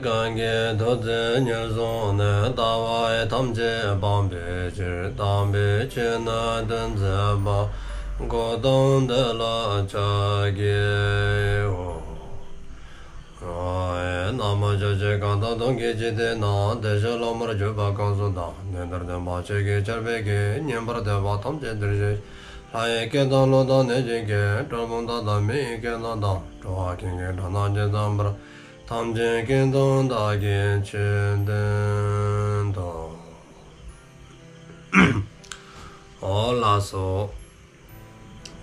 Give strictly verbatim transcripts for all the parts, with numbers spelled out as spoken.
གང་གིས་ཐུགས་བརྩེ་ཉེར་བཟུང་ནས། ལྟ་བ་ཐམས་ཅད་སྤང་བའི་ཕྱིར། དམ་པའི་ཆོས་ནི་སྟོན་མཛད་པ། གཽ་ཏམ་དེ་ལ་ཕྱག་འཚལ་ལོ། ན་མོ། ཕྱོགས་བཅུའི་གང་དག་སྟོང་གི་འཇིག་རྟེན་ན། བདེ་གཤེགས་སློབ་མར་གྱུར་པ་གང་སུ་དག། དེ་འདིར་སྟོན་པ་ཆོས་ཀྱི་ཆར་འབེབས་ཀྱིས། ཉན་པར་འདོད་པ་ཐམས་ཅད་འདིར་གཤེགས་ཤིག། ལྷ་ཡི་སྐད་དང་ཀླུ་དང་གནོད་སྦྱིན་སྐད། གྲུལ་བུམ་དག་དང་མི་ཡི་སྐད་རྣམས་དང་། འགྲོ་བ་ཀུན་གྱི་སྒྲ་རྣམས་ཇི་ཙམ་པར། ཐམས་ཅད་སྐད་དུ་བདག་གིས་ཆོས་བསྟན་ཏོ། འོ་ལགས་སོ།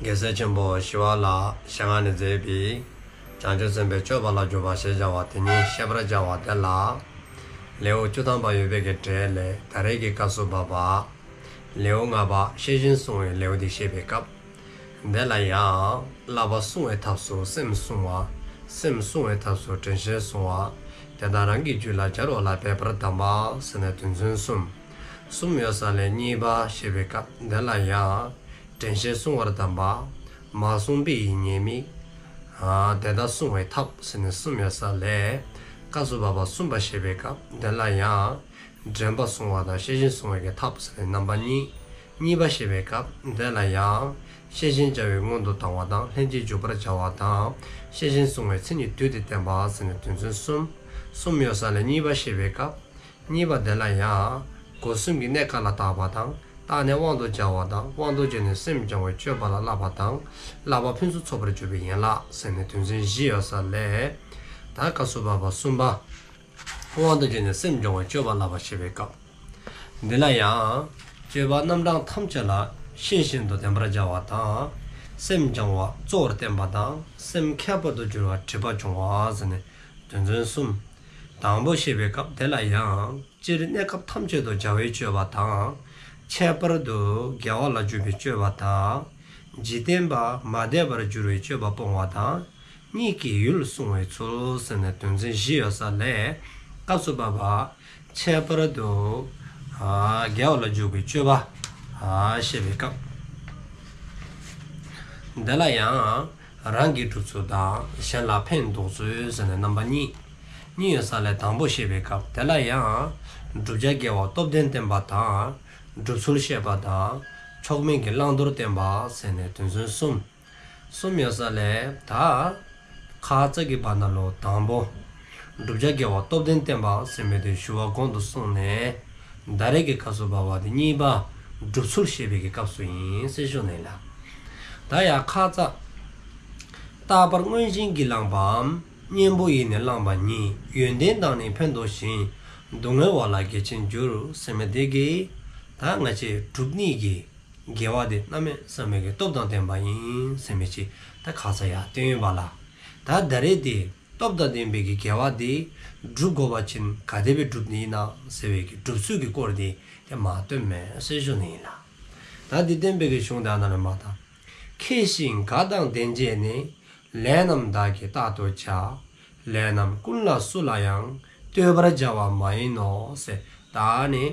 རྒྱལ་སྲས་ཆེན་པོ་ཞི་བ་ལྷའི་ཞལ་སྔ་ནས་མཛད་པའི་བྱང་ཆུབ་སེམས་དཔའི་སྤྱོད་པ་ལ་འཇུག་པ་ཞེས་བྱ་བ་དེ་ཉིད་བཤད་པར་བྱ་བ་དེ་ལ། ལེའུ་བཅུ་ཐམ་པ་ཡོད་པའི་གི་གྲས་ལས་ད་རེས་ཀྱི་སྐབས་སུ་བབ་པ། ལེའུ་ལྔ་པ་ཤེས་བཞིན་བསྲུང་བའི་ལེའུ་འདི་བཤད་པའི་སྐབས། དེ་ལ་ཡང་བསླབ་པ་བསྲུང་བའི་ཐབས་སུ་སེམས་བསྲུང་བ། སེམས་བསྲུང་བའི་ཐབས་སུ་དྲན་ཤེས་བསྲུང་བ། དེ་དག་རང་གི་རྒྱུད་ལ་སྦྱར་བ་ལ་འབད་པར་གདམས་པ་ཟེར་ནས་དོན་ཚན་གསུམ། གསུམ་ཡོད་ས་ལས་གཉིས་པ་བཤད་པའི་སྐབས་དེ་ལ་ཡང་། དྲན་ཤེས་བསྲུང་བར་གདམས་པ། མ་བསྲུངས་པའི་ཉེས་དམིགས། དེ་དག་བསྲུང་བའི་ཐབས་ཟེར་ནས་གསུམ་ཡོད་ས་ལས། སྐབས་སུ་བབ་པ་གསུམ་པ་བཤད་པའི་སྐབས་དེ་ལ་ཡང་། དྲན་པ་བསྲུང་བ་དང་ཤེས་བཞིན་བསྲུང་བའི་གི་ཐབས་ཟེར་ནས་རྣམ་པ་གཉིས། གཉིས་པ་བཤད་པའི་སྐབས་དེ་ལ་ཡང་། ཤེས་བཞིན་བྱ་བའི་སྔོན་དུ་བཏང་བ་དང་ལྷན་ཅིག་འཇུག་པར་བྱ་བ་དང་། ཤེས་བཞིན་བསྲུང་བའི་མཚན་ཉིད་བསྡུས་ཏེ་བསྟན་པ་ཟེར་ནས་དོན་ཚན་གསུམ། གསུམ་ཡོད་ས་ལས་གཉིས་པ་བཤད་པའི་སྐབས། གཉིས་པ་དེ་ལ་ཡང་། སྒོ་གསུམ་གྱི་གནས་སྐབས་ལ་བརྟག་པ་དང་། བརྟགས་ནས་དབང་དུ་བྱ་བ་དང་། དབང་དུ་བྱས་ནས་སེམས་སྦྱང་བའི་སྤྱོད་པ་ལ་བསླབ་པ་དང་། བསླབ་པ་ཕུན་སུམ་ཚོགས་པར་འགྱུར་བའི་ཡན་ལག་ཟེར་ནས་དོན་ཚན་བཞི་ཡོད་ས་ལས། ད་སྐབས་སུ་བབ་པ་གསུམ་པ། དབང་དུ་བྱས་ནས་སེམས་སྦྱང་བའི་སྤྱོད་པ་བསླབ་པ་བཤད་པའི་སྐབས། འདི་ལ་ཡང་། སྤྱོད་པ་རྣམ་གྲངས་ཐམས་ཅད་ལ་ཤེས་བཞིན་དུ་ལྡན་པར་བྱ་བ་དང་། སེམས་སྦྱང་བ་གཙོ་བོར་བསྟན་པ་དང་། སེམས་ཁྱད་པར་དུ་གྱུར་པ་སྒྲིབ་པ་སྦྱོང་བ་ཟེར་ནས་དོན་ཚན་གསུམ། དང་པོ་བཤད་པའི་སྐབས་དེ་ལ་ཡང་། སྤྱིར་གནས་སྐབས་ཐམས་ཅད་དུ་བྱ་བའི་སྤྱོད་པ་དང་། ཁྱད་པར་དུ་དགེ་བ་ལ་འཇུག་པའི་སྤྱོད་པ་དང་། འཇིག་རྟེན་པ་མ་དད་པར་འགྱུར་བའི་སྤྱོད་པ་སྤོང་བ་དང་། གཉིད་ཀྱི་ཡུལ་བསྲུང་བའི་ཚུལ་ཟེར་ནས་དོན་ཚན་བཞི་ཡོད་ས་ལས། སྐབས་སུ་བབ་པ། ཁྱད་པར་དུ། ཨ་དགེ་བ་ལ་འཇུག་པའི་སྤྱོད་པ། ཨ་བཤད་པའི་སྐབས། དེ་ལ་ཡང་། རང་གིས་སྒྲུབ་ཚུལ་དང་གཞན་ལ་ཕན་འདོགས་ཚུལ་ཟེར་ནས་རྣམ་པ་གཉིས། གཉིས་ཡོད་ས་ལས་དང་པོ་བཤད་པའི་སྐབས་དེ་ལ་ཡང་། བསྒྲུབ་བྱ་དགེ་བ་སྟོབས་ལྡན་བསྟན་པ་དང་། སྒྲུབ་ཚུལ་བཤད་པ་དང་། མཆོག་དམན་གྱི་བླང་དོར་བསྟན་པ་ཟེར་ནས་དོན་ཚན་གསུམ། གསུམ་ཡོད་ས་ལས་ད། ཁ་ཙ་གི་བར་ན་ལུ་དང་པོ། བསྒྲུབ་བྱ་དགེ་བ་སྟོབས་ལྡན་བསྟན་པ་ཟེར་མི་དེ་ཞུ་བ་གོང་དུ་སོང་ནས། ད་རེས་ཀྱི་སྐབས་སུ་བབ་པ་དེ་གཉིས་པ། སྒྲུབ་ཚུལ་བཤད་པའི་གི་སྐབས་སུ་ཨིན་ཟེར་ཞུ་ནི་ལགས། ད་ཡང་ཁ་ཙ། རྟག་པར་མངོན་ཞེན་གྱིས་བསླངས་པའམ། གཉེན་པོ་ཡིས་ནི་བསླངས་པ་ཉིད། ཡོན་ཏན་དང་ནི་ཕན་འདོགས་ཤིང་། སྡུག་བསྔལ་བ་ལ་དགེ་ཆེན་འགྱུར། ཟེར་མི་དེ་གིས། ད་ང་བཅས་སྒྲུབ་ནི་གི། དགེ་བ་དེ་གནམ་མེད་ས་མེད་ཀྱི་སྟོབས་དང་ལྡན་པ་ཨིན་ཟེར་མི་ཅིག་ད་ཁ་ཙ་ཡང་སྟོན་ཡོདཔ་ལགས། ད་ད་རེས་དེ་སྟོབས་དང་ལྡན་པའི་གི་དགེ་བ་དེ་སྒྲུབ་དགོ་པ་ཅིན་ག་དེ་སྦེ་སྒྲུབ་ནི་ཨིན་ན་ཟེར་བའི་གི་སྒྲུབ་ཚུལ་གྱི་སྐོར་དེ་དེམ་སྟོནམ་མས་ཟེར་ཞུ་ནི་ཨིན་ལགས། ད་དེ་སྟོན་པའི་གི་གཞུང་དེ་ཨ་ནཱ་ལུ་མར་ད། མཁས་ཤིང་དགའ་དང་ལྡན་བྱས་ནས། ལས་རྣམས་བདག་གིས་རྟག་ཏུ་བྱ། ལས་རྣམས་ཀུན་ལ་སུ་ལ་ཡང་། བསྟོད་པར་བྱ་བ་མ་ཡིན་ནོ། ཟེར་ད་ནི།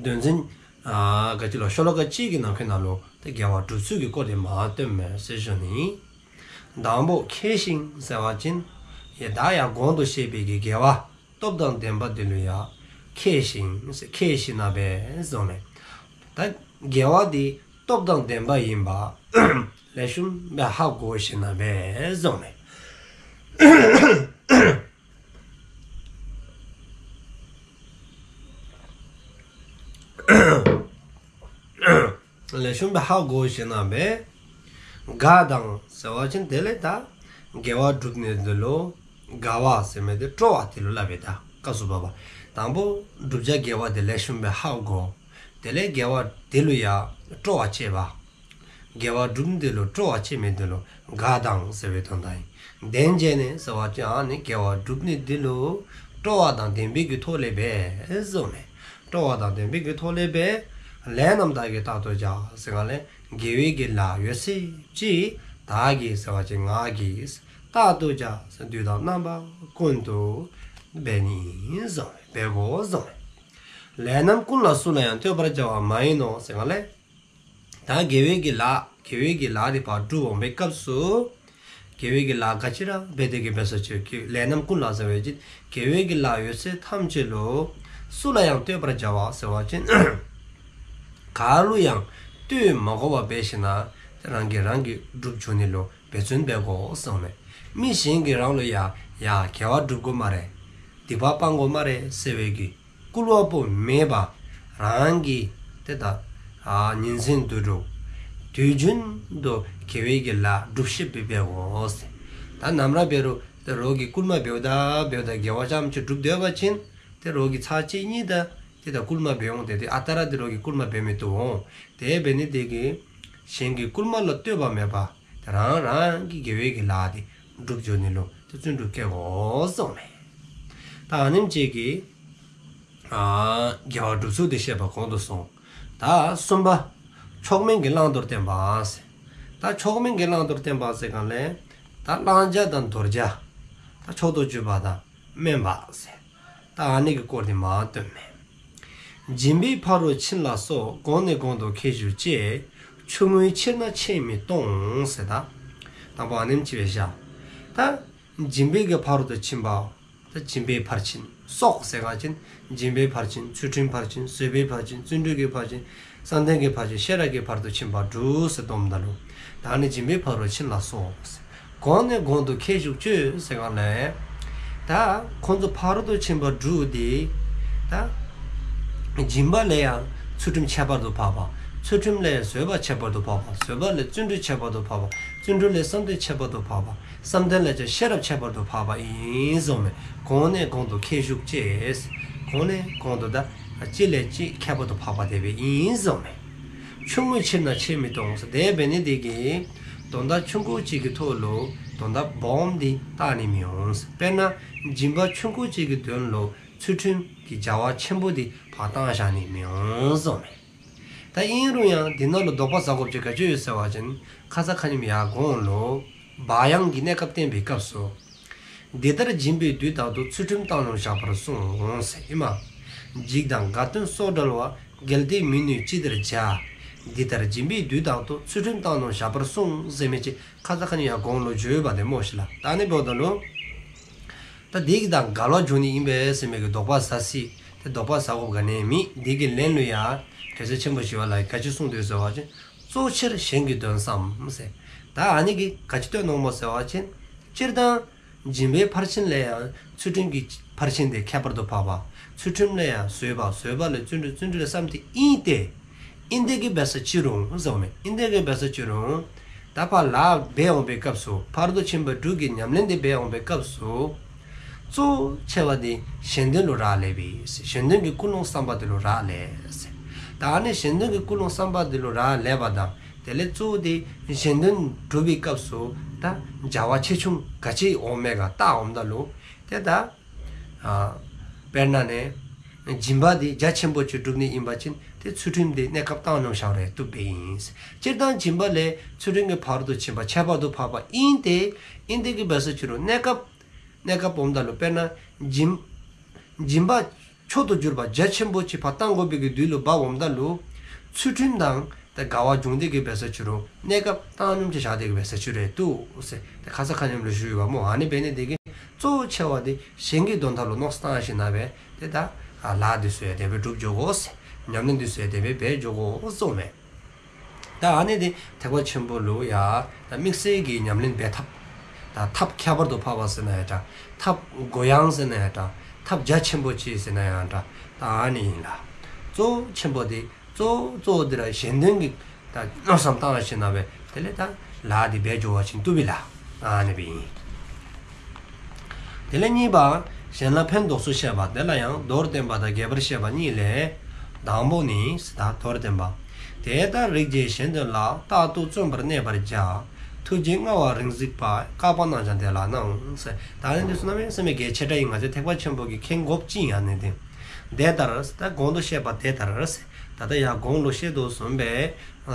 དོན་ཚན། ཨ་ག་ཅི་ལོ་ཤོ་ལོ་ཀ་གཅིག་གི་ནང་འཁོད་ནང་ལུ་ད་དགེ་བ་སྒྲུབ་ཚུལ་གྱི་སྐོར་དེམ་སྟོནམ་མས་ཟེར་ཞུ་ནི། དང་པོ་མཁས་ཤིང་ཟེར་བ་ཅིན། ཡ་ད་ཡང་གོང་དུ་བཤད་པའི་གི་དགེ་བ་སྟོབས་དང་ལྡན་པ་དེ་ལུ་ཡང་། མཁས་ཤིང་ཟེར་མཁས་ཤིང་ན་སྦེ་ཟེརཝ་མས། ད་དགེ་བ་དེ་སྟོབས་དང་ལྡན་པ་ཨིནམ། ལེགས་ཤོམ་སྦེ་ཧ་གོ་ཤེས་ན་སྦེ་ཟེརཝ་མས། ལེགས་ཤོམ་སྦེ་ཧ་གོ་ཤེས་ན་སྦེ། དགའ་དང་ཟེར་བ་ཅིན་དེ་ལས་ད། དགེ་བ་སྒྲུབ་ནི་དེ་ལུ། དགའ་བ་ཟེར་མི་དེ་སྤྲོ་བ་དེ་ལུ་སླབ་པས་ད་སྐབས་སུ་བབ་པ། དང་པོ་བསྒྲུབ་བྱ་དགེ་བ་དེ་ལེགས་ཤོམ་སྦེ་ཧ་གོ། དེ་ལས་དགེ་བ་དེ་ལུ་ཡང་སྤྲོ་བ་བསྐྱེད་པ། དགེ་བ་སྒྲུབ་ནི་དེ་ལུ་སྤྲོ་བ་བསྐྱེད་མི་དེ་ལུ་དགའ་དང་ཟེར་བའི་དོན་དག་ཨིན། ལྡན་བྱས་ནས་ཟེར་བ་ཅིན་ཨ་ནི་དགེ་བ་སྒྲུབ་ནི་དེ་ལུ་སྤྲོ་བ་དང་ལྡན་པའི་གི་ཐོག་ལས་སྦེ་ཟེརཝ་མས། སྤྲོ་བ་དང་ལྡན་པའི་གི་ཐོག་ལས་སྦེ། ལས་རྣམས་བདག་གིས་རྟག་ཏུ་བྱ། ཟེར་ག་ལས་དགེ་བའི་གི་ལཱ་ཡོད་ཚད་ཅིག་བདག་གིས་ཟེར་བ་ཅིན་ང་གིས་རྟག་ཏུ་བྱ། དུས་དང་རྣམ་པ་ཀུན་ཏུ་འབད་ནི་ཟེརཝ་མས། འབད་དགོ་ཟེརཝ་མས། ལས་རྣམས་ཀུན་ལ་སུ་ལ་ཡང་། བསྟོད་པར་བྱ་བ་མ་ཡིན་ནོ། ཟེར་ག་ལས། ད་དགེ་བའི་གི་ལཱ་དགེ་བའི་གི་ལཱ་དེ་ཕར་སྒྲུབ་འོང་པའི་སྐབས་སུ། དགེ་བའི་གི་ལཱ་ག་ཅི་ར་འབད་དེ་གི་འབད་སོ་ཅི་གི་ལས་རྣམས་ཀུན་ལ་ཟེར་བའི་ཅིག་དགེ་བའི་གི་ལཱ་ཡོད་ཚད་ཐམས་ཅད་ལུ་སུ་ལ་ཡང་བསྟོད་པར་བྱ་བ་ཟེར་བ་ཅིན་ག་ལུ་ཡང་བསྟོད་མ་དགོ་པར་འབད་ཞིནམ་ལས་རང་གིས་རང་གི་སྒྲུབ་འགྱོ་ནི་ལུ་འབད་བརྩོན་འབད་དགོ་གསུངས་མས། མི་གཞན་གྱིས་རང་ལུ་ཡ་ཡ་དགེ་བ་སྒྲུབ་དགོ་སྨ་རེ། སྡིག་པ་སྤང་དགོ་སྨ་རེ་ཟེར་བའི་གི་སྐུལ་བ་པོ་མེད་པར་རང་གིས་ཏེ་ད་ཨ་ཉིན་མཚན་དུས་དྲུག་དུས་རྒྱུན་དུ་དགེ་བའི་གི་ལཱ་སྒྲུབ་ཤེས་པའི་འབད་དགོ་ཟེར། ད་ནམ་ར་འབད་རུང་ཏེ་རོགས་ཀྱིས་སྐུལ་མ་འབདཝ་ད་འབདཝ་ད་དགེ་བ་རྐྱངམ་ཅིག་སྒྲུབ་སྡོད་པ་ཅིན་ཏེ་རོགས་ཀྱིས་ཚར་གཅིག་གཉིས་ད་ཏེ་ད་སྐུལ་མ་འབད་འོང་། ཏེ་ཏེ་ཨ་རྟག་ར་ཏེ་རོགས་ཀྱིས་སྐུལ་མ་འབད་མི་བཏུབ་འོང་། དེ་འབད་ནི་དེ་གིས་གཞན་གྱི་སྐུལ་མ་ལ་ལྟོས་པ་མེད་པར་ཏེ་རང་རང་གི་དགེ་བའི་གི་ལཱ་དེ་སྒྲུབ་འགྱོ་ནི་ལུ་ཏེ་བརྩོན་འགྲུས་བསྐྱེད་དགོ་གསུངས་མས། ད་ཨ་ནེམ་ཅིག་གིས་ཨ་དགེ་བ་སྒྲུབ་ཚུལ་དེ་བཤད་པ་གོང་དུ་སོང་། ད་གསུམ་པ་མཆོག་དམན་གྱི་བླང་དོར་བསྟན་པ་ཟེར། ད་མཆོག་དམན་གྱི་བླང་དོར་བསྟན་པ་ཟེར་གང་ལས་ད་བླང་བྱ་དང་དོར་བྱ་ད་མཆོག་ཏུ་གྱུར་པ་དང་དམན་པ་ཟེར། ད་ཨ་ནི་གི་སྐོར་དེ་མར་སྟོནམ་མས། སྦྱིན་པའི་ཕ་རོལ་ཕྱིན་ལ་སོགས། གོང་ནས་གོང་དུ་ཁྱད་ཞུགས་ཅེས། ཆུང་ངུའི་ཕྱིར་ན་ཆེས་མི་གཏོང་ཟེར། ད་དང་པོ་ཨ་ནེམ་ཅིག་སྦེ་བཞག། ད་སྦྱིན་པའི་གི་ཕ་རོལ་ཏུ་ཕྱིན་པ། ད་སྦྱིན་པའི་ཕར་ཕྱིན། སོགས་ཟེར་གང་ཅིན་སྦྱིན་པའི་ཕར་ཕྱིན། ཚུལ་ཁྲིམས་ཕར་ཕྱིན། བཟོད་པའི་ཕར་ཕྱིན། བརྩོན་འགྲུས་ཀྱི་ཕར་ཕྱིན། བསམ་གཏན་གྱི་ཕར་ཕྱིན། ཤེས་རབ་ཀྱི་ཕ་རོལ་ཏུ་ཕྱིན་པ་དྲུག་ཟེར་སྟོནམ་ད་ལུ། ད་ཨ་ནི་སྦྱིན་པའི་ཕ་རོལ་ཕྱིན་ལ་སོགས། གོང་ནས་གོང་དུ་ཁྱད་ཞུགས་ཅེས་ཟེར་གང་ལས། ད་ཁོང་ཚུ་ཕ་རོལ་ཏུ་ཕྱིན་པ་དྲུག་དེ་ད་སྦྱིན་པ་ལས་ཡང་ཚུལ་ཁྲིམས་ཁྱད་པར་དུ་འཕགས་པ། ཚུལ་ཁྲིམས་ལས་ཡང་བཟོད་པ་ཁྱད་པར་དུ་འཕགས་པ། བཟོད་པ་ལས་བརྩོན་འགྲུས་ཁྱད་པར་དུ་འཕགས་པ། བརྩོན་འགྲུས་ལས་བསམ་གཏན་ཁྱད་པར་དུ་འཕགས་པ། བསམ་གཏན་ལས་ཀྱང་ཤེས་རབ་ཁྱད་པར་དུ་འཕགས་པ་ཨིན་གསུངས་མས། གོང་ནས་གོང་དུ་ཁྱད་ཞུགས་ཅེས། གོང་ནས་གོང་དུ་ད་གཅིག་ལས་གཅིག་ཁྱད་པར་དུ་འཕགས་པ་དེ་སྦེ་ཨིན་གསུངས་མས། ཆུང་ངུའི་ཕྱིར་ན་ཆེས་མི་གཏོང་ཟེར། དེ་འབད་ནི་དེ་གིས་དོན་དག་ཆུང་ཀུ་ཅིག་གི་ཐོག་ལུ་དོན་དག་སྦོམ་དེ་བཏང་ནི་མི་འོང་ཟེར། དཔེར་ན་སྦྱིན་པ་ཆུང་ཀུ་ཅིག་གི་དོན་ལུ་ཚུལ་ཁྲིམས་ཀྱི་བྱ་བ་ཆེན་པོ་དེ་ཕར་བཏང་བཞག་ནི་མི་འོང་གསུངས་མས། ད་ཨིན་རུང་ཡང་འདི་ནང་ལུ་དོགས་པ་ཟ་དགོཔ་ཅིག་ག་ཅི་ཡོད་ཟེར་བ་ཅིན་ཁ་ཙ་ཁ་ཉིནམ་ཡར་གོང་ལུ་བག་ཡངས་ཀྱི་གནས་སྐབས་བསྟན་པའི་སྐབས་སུ། འདི་ལྟར་སྦྱིན་པའི་དུས་དག་ཏུ། ཚུལ་ཁྲིམས་བཏང་སྙོམས་བཞག་པར་གསུངས་ཟེར་ཨིན་མས། འཇིགས་དང་དགའ་སྟོན་སོགས་བྲལ་བ། གལ་ཏེ་མི་ནུས་ཅི་བདེར་བྱ། འདི་ལྟར་སྦྱིན་པའི་དུས་དག་ཏུ། ཚུལ་ཁྲིམས་བཏང་སྙོམས་བཞག་པར་གསུངས་ཟེར་མི་ཅིག་ཁ་ཙ་ཁ་ཉིནམ་ཡར་གོང་ལུ་བརྗོད་པ་དེ་སྨོ་ཤིག་ལགས། ད་ཨ་ནི་འབདཝ་ད་ལུ་ད་འདི་གི་དང་འགལ་བ་འགྱོ་ནི་ཨིན་པས་ཟེར་མི་གི་དོགས་པ་ཟ་སྲིད། ཏེ་དོགས་པ་ཟ་དགོཔ་ག་ནི་ཡང་མེད། འདི་གི་ལན་ལུ་ཡང་དྲི་ཟ་ཆེན་པོ་ཞི་བ་ལྷ་གིས་ག་ཅི་གསུངས་འདུག་ཟེར་བ་ཅིན། གཙོ་ཆེར་གཞན་གྱི་དོན་བསམ་ཟེར། ད་ཨ་ནི་གིས་ག་ཅི་སྟོནམ་སྨོ་ཟེར་བ་ཅིན། སྤྱིར་བཏང་སྦྱིན་པའི་ཕར་ཕྱིན་ལས་ཡང་ཚུལ་ཁྲིམས་ཀྱི་ཕར་ཕྱིན་དེ་ཁྱད་པར་དུ་འཕགས་པ། ཚུལ་ཁྲིམས་ལས་ཡང་བཟོད་པ། བཟོད་པ་ལས་བརྩོན་འགྲུས། བརྩོན་འགྲུས་ལས་བསམ་གཏན་ཨིན་ཏེ། ཨིན་དེ་གི་འབད་ས་ཅི་རུང་ཟེརཝ་མས། ཨིན་དེ་གི་འབད་ས་ཅི་རུང་ད་ཕར་ལཱ་འབད་འོང་པའི་སྐབས་སུ། ཕ་རོལ་ཏུ་ཕྱིན་པ་དྲུག་གི་ཉམས་ལེན་དེ་འབད་འོང་པའི་སྐབས་སུ། གཙོ་ཆེ་བ་དེ་གཞན་དོན་ལུ་རག་ལས་པས། གཞན་དོན་གྱི་ཀུན་སློང་བསམ་པ་དེ་ལུ་རག་ལས་ཟེར། ད་ཨ་ནི་གཞན་དོན་གྱི་ཀུན་སློང་བསམ་པ་དེ་ལུ་རག་ལས་པ་དང་། དེ་ལས་གཙོ་བོ་དེ་གཞན་དོན་སྒྲུབ་པའི་སྐབས་སུ་ད་བྱ་བ་ཆེ་ཆུང་ག་ཅི་འོང་མས་ག་བལྟ་འོངམ་ད་ལུ། ཏེ་ད་ཨ་དཔེར་ན་ནི་སྦྱིན་པ་དེ་རྒྱ་ཆེན་པོ་ཅིག་སྒྲུབ་ནི་ཨིན་པ་ཅིན་ཏེ་ཚུལ་ཁྲིམས་དེ་གནས་སྐབས་བཏང་སྙོམས་བཞག་རུང་བཏུབ་པས་ཨིན། སྤྱིར་བཏང་སྦྱིན་པ་ལས་ཚུལ་ཁྲིམས་ཀྱི་ཕ་རོལ་ཏུ་ཕྱིན་པ་ཁྱད་པར་དུ་འཕགས་པ་ཨིན་ཏེ། ཨིན་དེ་གི་འབད་ས་ཅི་རུང་གནས་སྐབས་གནས་སྐབས་འོངམ་ད་ལུ་དཔེར་ན་སྦྱིན་སྦྱིན་པ་མཆོག་ཏུ་གྱུར་པ་རྒྱ་ཆེན་པོ་ཅིག་ཕར་བཏང་དགོ་པའི་གི་དུས་ལུ་བབ་འོངམ་ད་ལུ། ཚུལ་ཁྲིམས་དང་ཏེ་འགལ་བ་འབྱུང་དེ་གི་འབད་ས་ཅི་རུང་གནས་སྐབས་བཏང་སྙོམས་ཅིག་བཞག་དེ་གི་འབད་ས་ཅི་རུང་བཏུབ་ཟེར། ཏེ་ཁ་ཙ་ཁ་ཉིནམ་ལུ་ཞུ་ཡོདཔ་སྨོ། ཨ་ནི་འབད་ནི་དེ་གིས་གཙོ་ཆེ་བ་དེ་གཞན་གྱི་དོན་དག་ལུ་མནོ་བསམ་བཏང་ཞིནམ་ལས་ཏེ་ད་ལཱ་དེ་ཚུ་ཡང་དེ་སྦེ་སྒྲུབ་འགྱོ་དགོ་ཟེར། ཉམས་ལེན་དེ་ཚུ་ཡང་དེ་སྦེ་འབད་འགྱོ་དགོ་གསུངས་མས། ད་ཨ་ནི་དེ་ཐེག་པ་ཆེན་པོ་ལུ་ཡང་ད་དམིགས་བསལ་གྱི་ཉམས་ལེན་འབད་ཐབས། ད་ཐབས་ཁྱད་པར་དུ་འཕགས་པ་ཟེར་ན་ཡང་འདྲ། ཐབས་གུ་ཡངས་ཟེར་ན་ཡང་འདྲ། ཐབས་རྒྱ་ཆེན་པོ་ཅིག་ཟེར་ན་ཡང་འདྲ། ད་ཨ་ནི་ཨིན་ལགས། གཙོ་ཆེན་པོ་དེ་གཙོ་གཙོ་དེ་ར་གཞན་དོན་གྱི་ད་མནོ་བསམ་བཏང་ཞིནམ་ལས་དེ་ལས་ད་ལཱ་དེ་འབད་འགྱོ་བ་ཅིན་བཏུབ་པས་ལགས། ཨ་ནི་སྦེ་ཨིན། དེ་ལས་གཉིས་པ། གཞན་ལ་ཕན་འདོགས་ཚུལ་བཤད་པ་དེ་ལ་ཡང་མདོར་བསྟན་པ་དང་རྒྱས་པར་བཤད་པ་གཉིས་ལས། དང་པོ་ནི་ཟེར་ད་མདོར་བསྟན་པ། དེ་ལྟར་རིགས་བརྒྱའི་གཞན་དོན་ལ། རྟག་ཏུ་བརྩོན་པར་གནས་པར་བྱ། ཐུགས་རྗེ་མངའ་བ་རིང་གཟིགས་པ། བཀག་པ་རྣམས་ཀྱང་དེ་ལ་སྣང་། ཟེར་ད་ཨ་ནི་འདི་ཚུ་གནམ་མེད་ས་མེད་གལ་ཆེ་དྲགས་ཨིན། ང་བཅས་ཐེག་པ་ཆེན་པོ་གིས་མཁྱེན་དགོཔ་ཅིག་ཨིན། ཨ་ནི་དེ། དེ་ལྟར་ཟེར་ད་གོང་དུ་བཤད་པ་དེ་ལྟར་ཟེར། ད་ལྟ་ཡར་གོང་ལུ་བཤད་དོ་བཟུམ་སྦེ་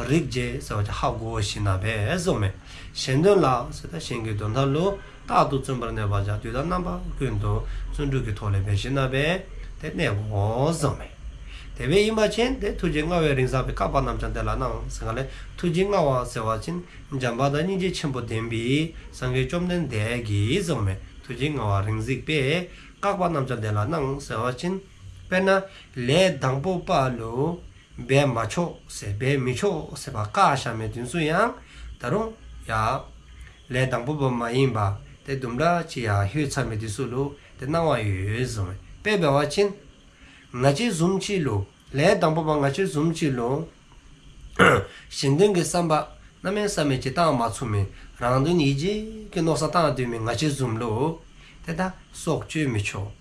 རིགས་བརྒྱ་ཟེར་བ་ཅིན་ཧ་གོ་ཞིནམ་ལས་གསུངས་མས། གཞན་དོན་ལ་ཟེར་ད་གཞན་གྱི་དོན་དག་ལུ་རྟག་ཏུ་བརྩོན་པར་གནས་པར་བྱ། དུས་དང་རྣམ་པ་ཀུན་ཏུ་བརྩོན་འགྲུས་ཀྱི་ཐོག་ལས་འབད་ཞིནམ་ལས་དེ་གནས་དགོ་གསུངས་མས། དེ་སྦེ་ཨིན་པ་ཅིན་ཏེ་ཐུགས་རྗེ་མངའ་བས་རིང་བསྲེལ་བའི། བཀག་པ་རྣམས་ཀྱང་དེ་ལ་སྣང་ཟེར་ག་ལས། ཐུགས་རྗེ་མངའ་བ་ཟེར་བ་ཅིན་བྱམས་པ་དང་སྙིང་རྗེ་ཆེན་པོ་ལྡན་པའི་སངས་རྒྱས་བཅོམ་ལྡན་འདས་ཀྱིས་གསུངས་མི་ཐུགས་རྗེ་མངའ་བ་རིང་བསྲེལ་བའི། བཀག་པ་རྣམས་ཀྱང་དེ་ལ་སྣང་ཟེར་བ་ཅིན། དཔེར་ན་ལས་དང་པོ་པ་ལུ་འབད་མ་ཆོག་ཟེར་འབད་མི་ཆོག་ཟེར་བ་བཀག་བཞག་མི་དེ་ཚུ་ཡང་ད་རུང་ཡང་ལས་དང་པོ་པ་མ་ཡིན་པ་ཏེ་དུམ་གྲ་ཅིག་ཡང་ལྷོད་ཚར་མི་དེ་ཚུ་ལུ་ཏེ་སྣང་བ་ཡོད་གསུངས་མི། དཔེ་འབད་བ་ཅིན་ང་བཅས་བཟུམ་ཅིག་ལུ་ལས་དང་པོ་པ་ང་བཅས་བཟུམ་ཅིག་ལུ་གཞན་དོན་གྱི་བསམ་པ་གནམ་མེད་ས་མེད་ཅིག་བཏང་མ་ཚུགས་མི་རང་དོན་ཡིད་བྱེད་ཀྱི་མནོ་བསམ་བཏང་སྡོད་མི་ང་བཅས་བཟུམ་ལུ་ཏེ་ད་སྲོག་གཅོད་མི་ཆོག།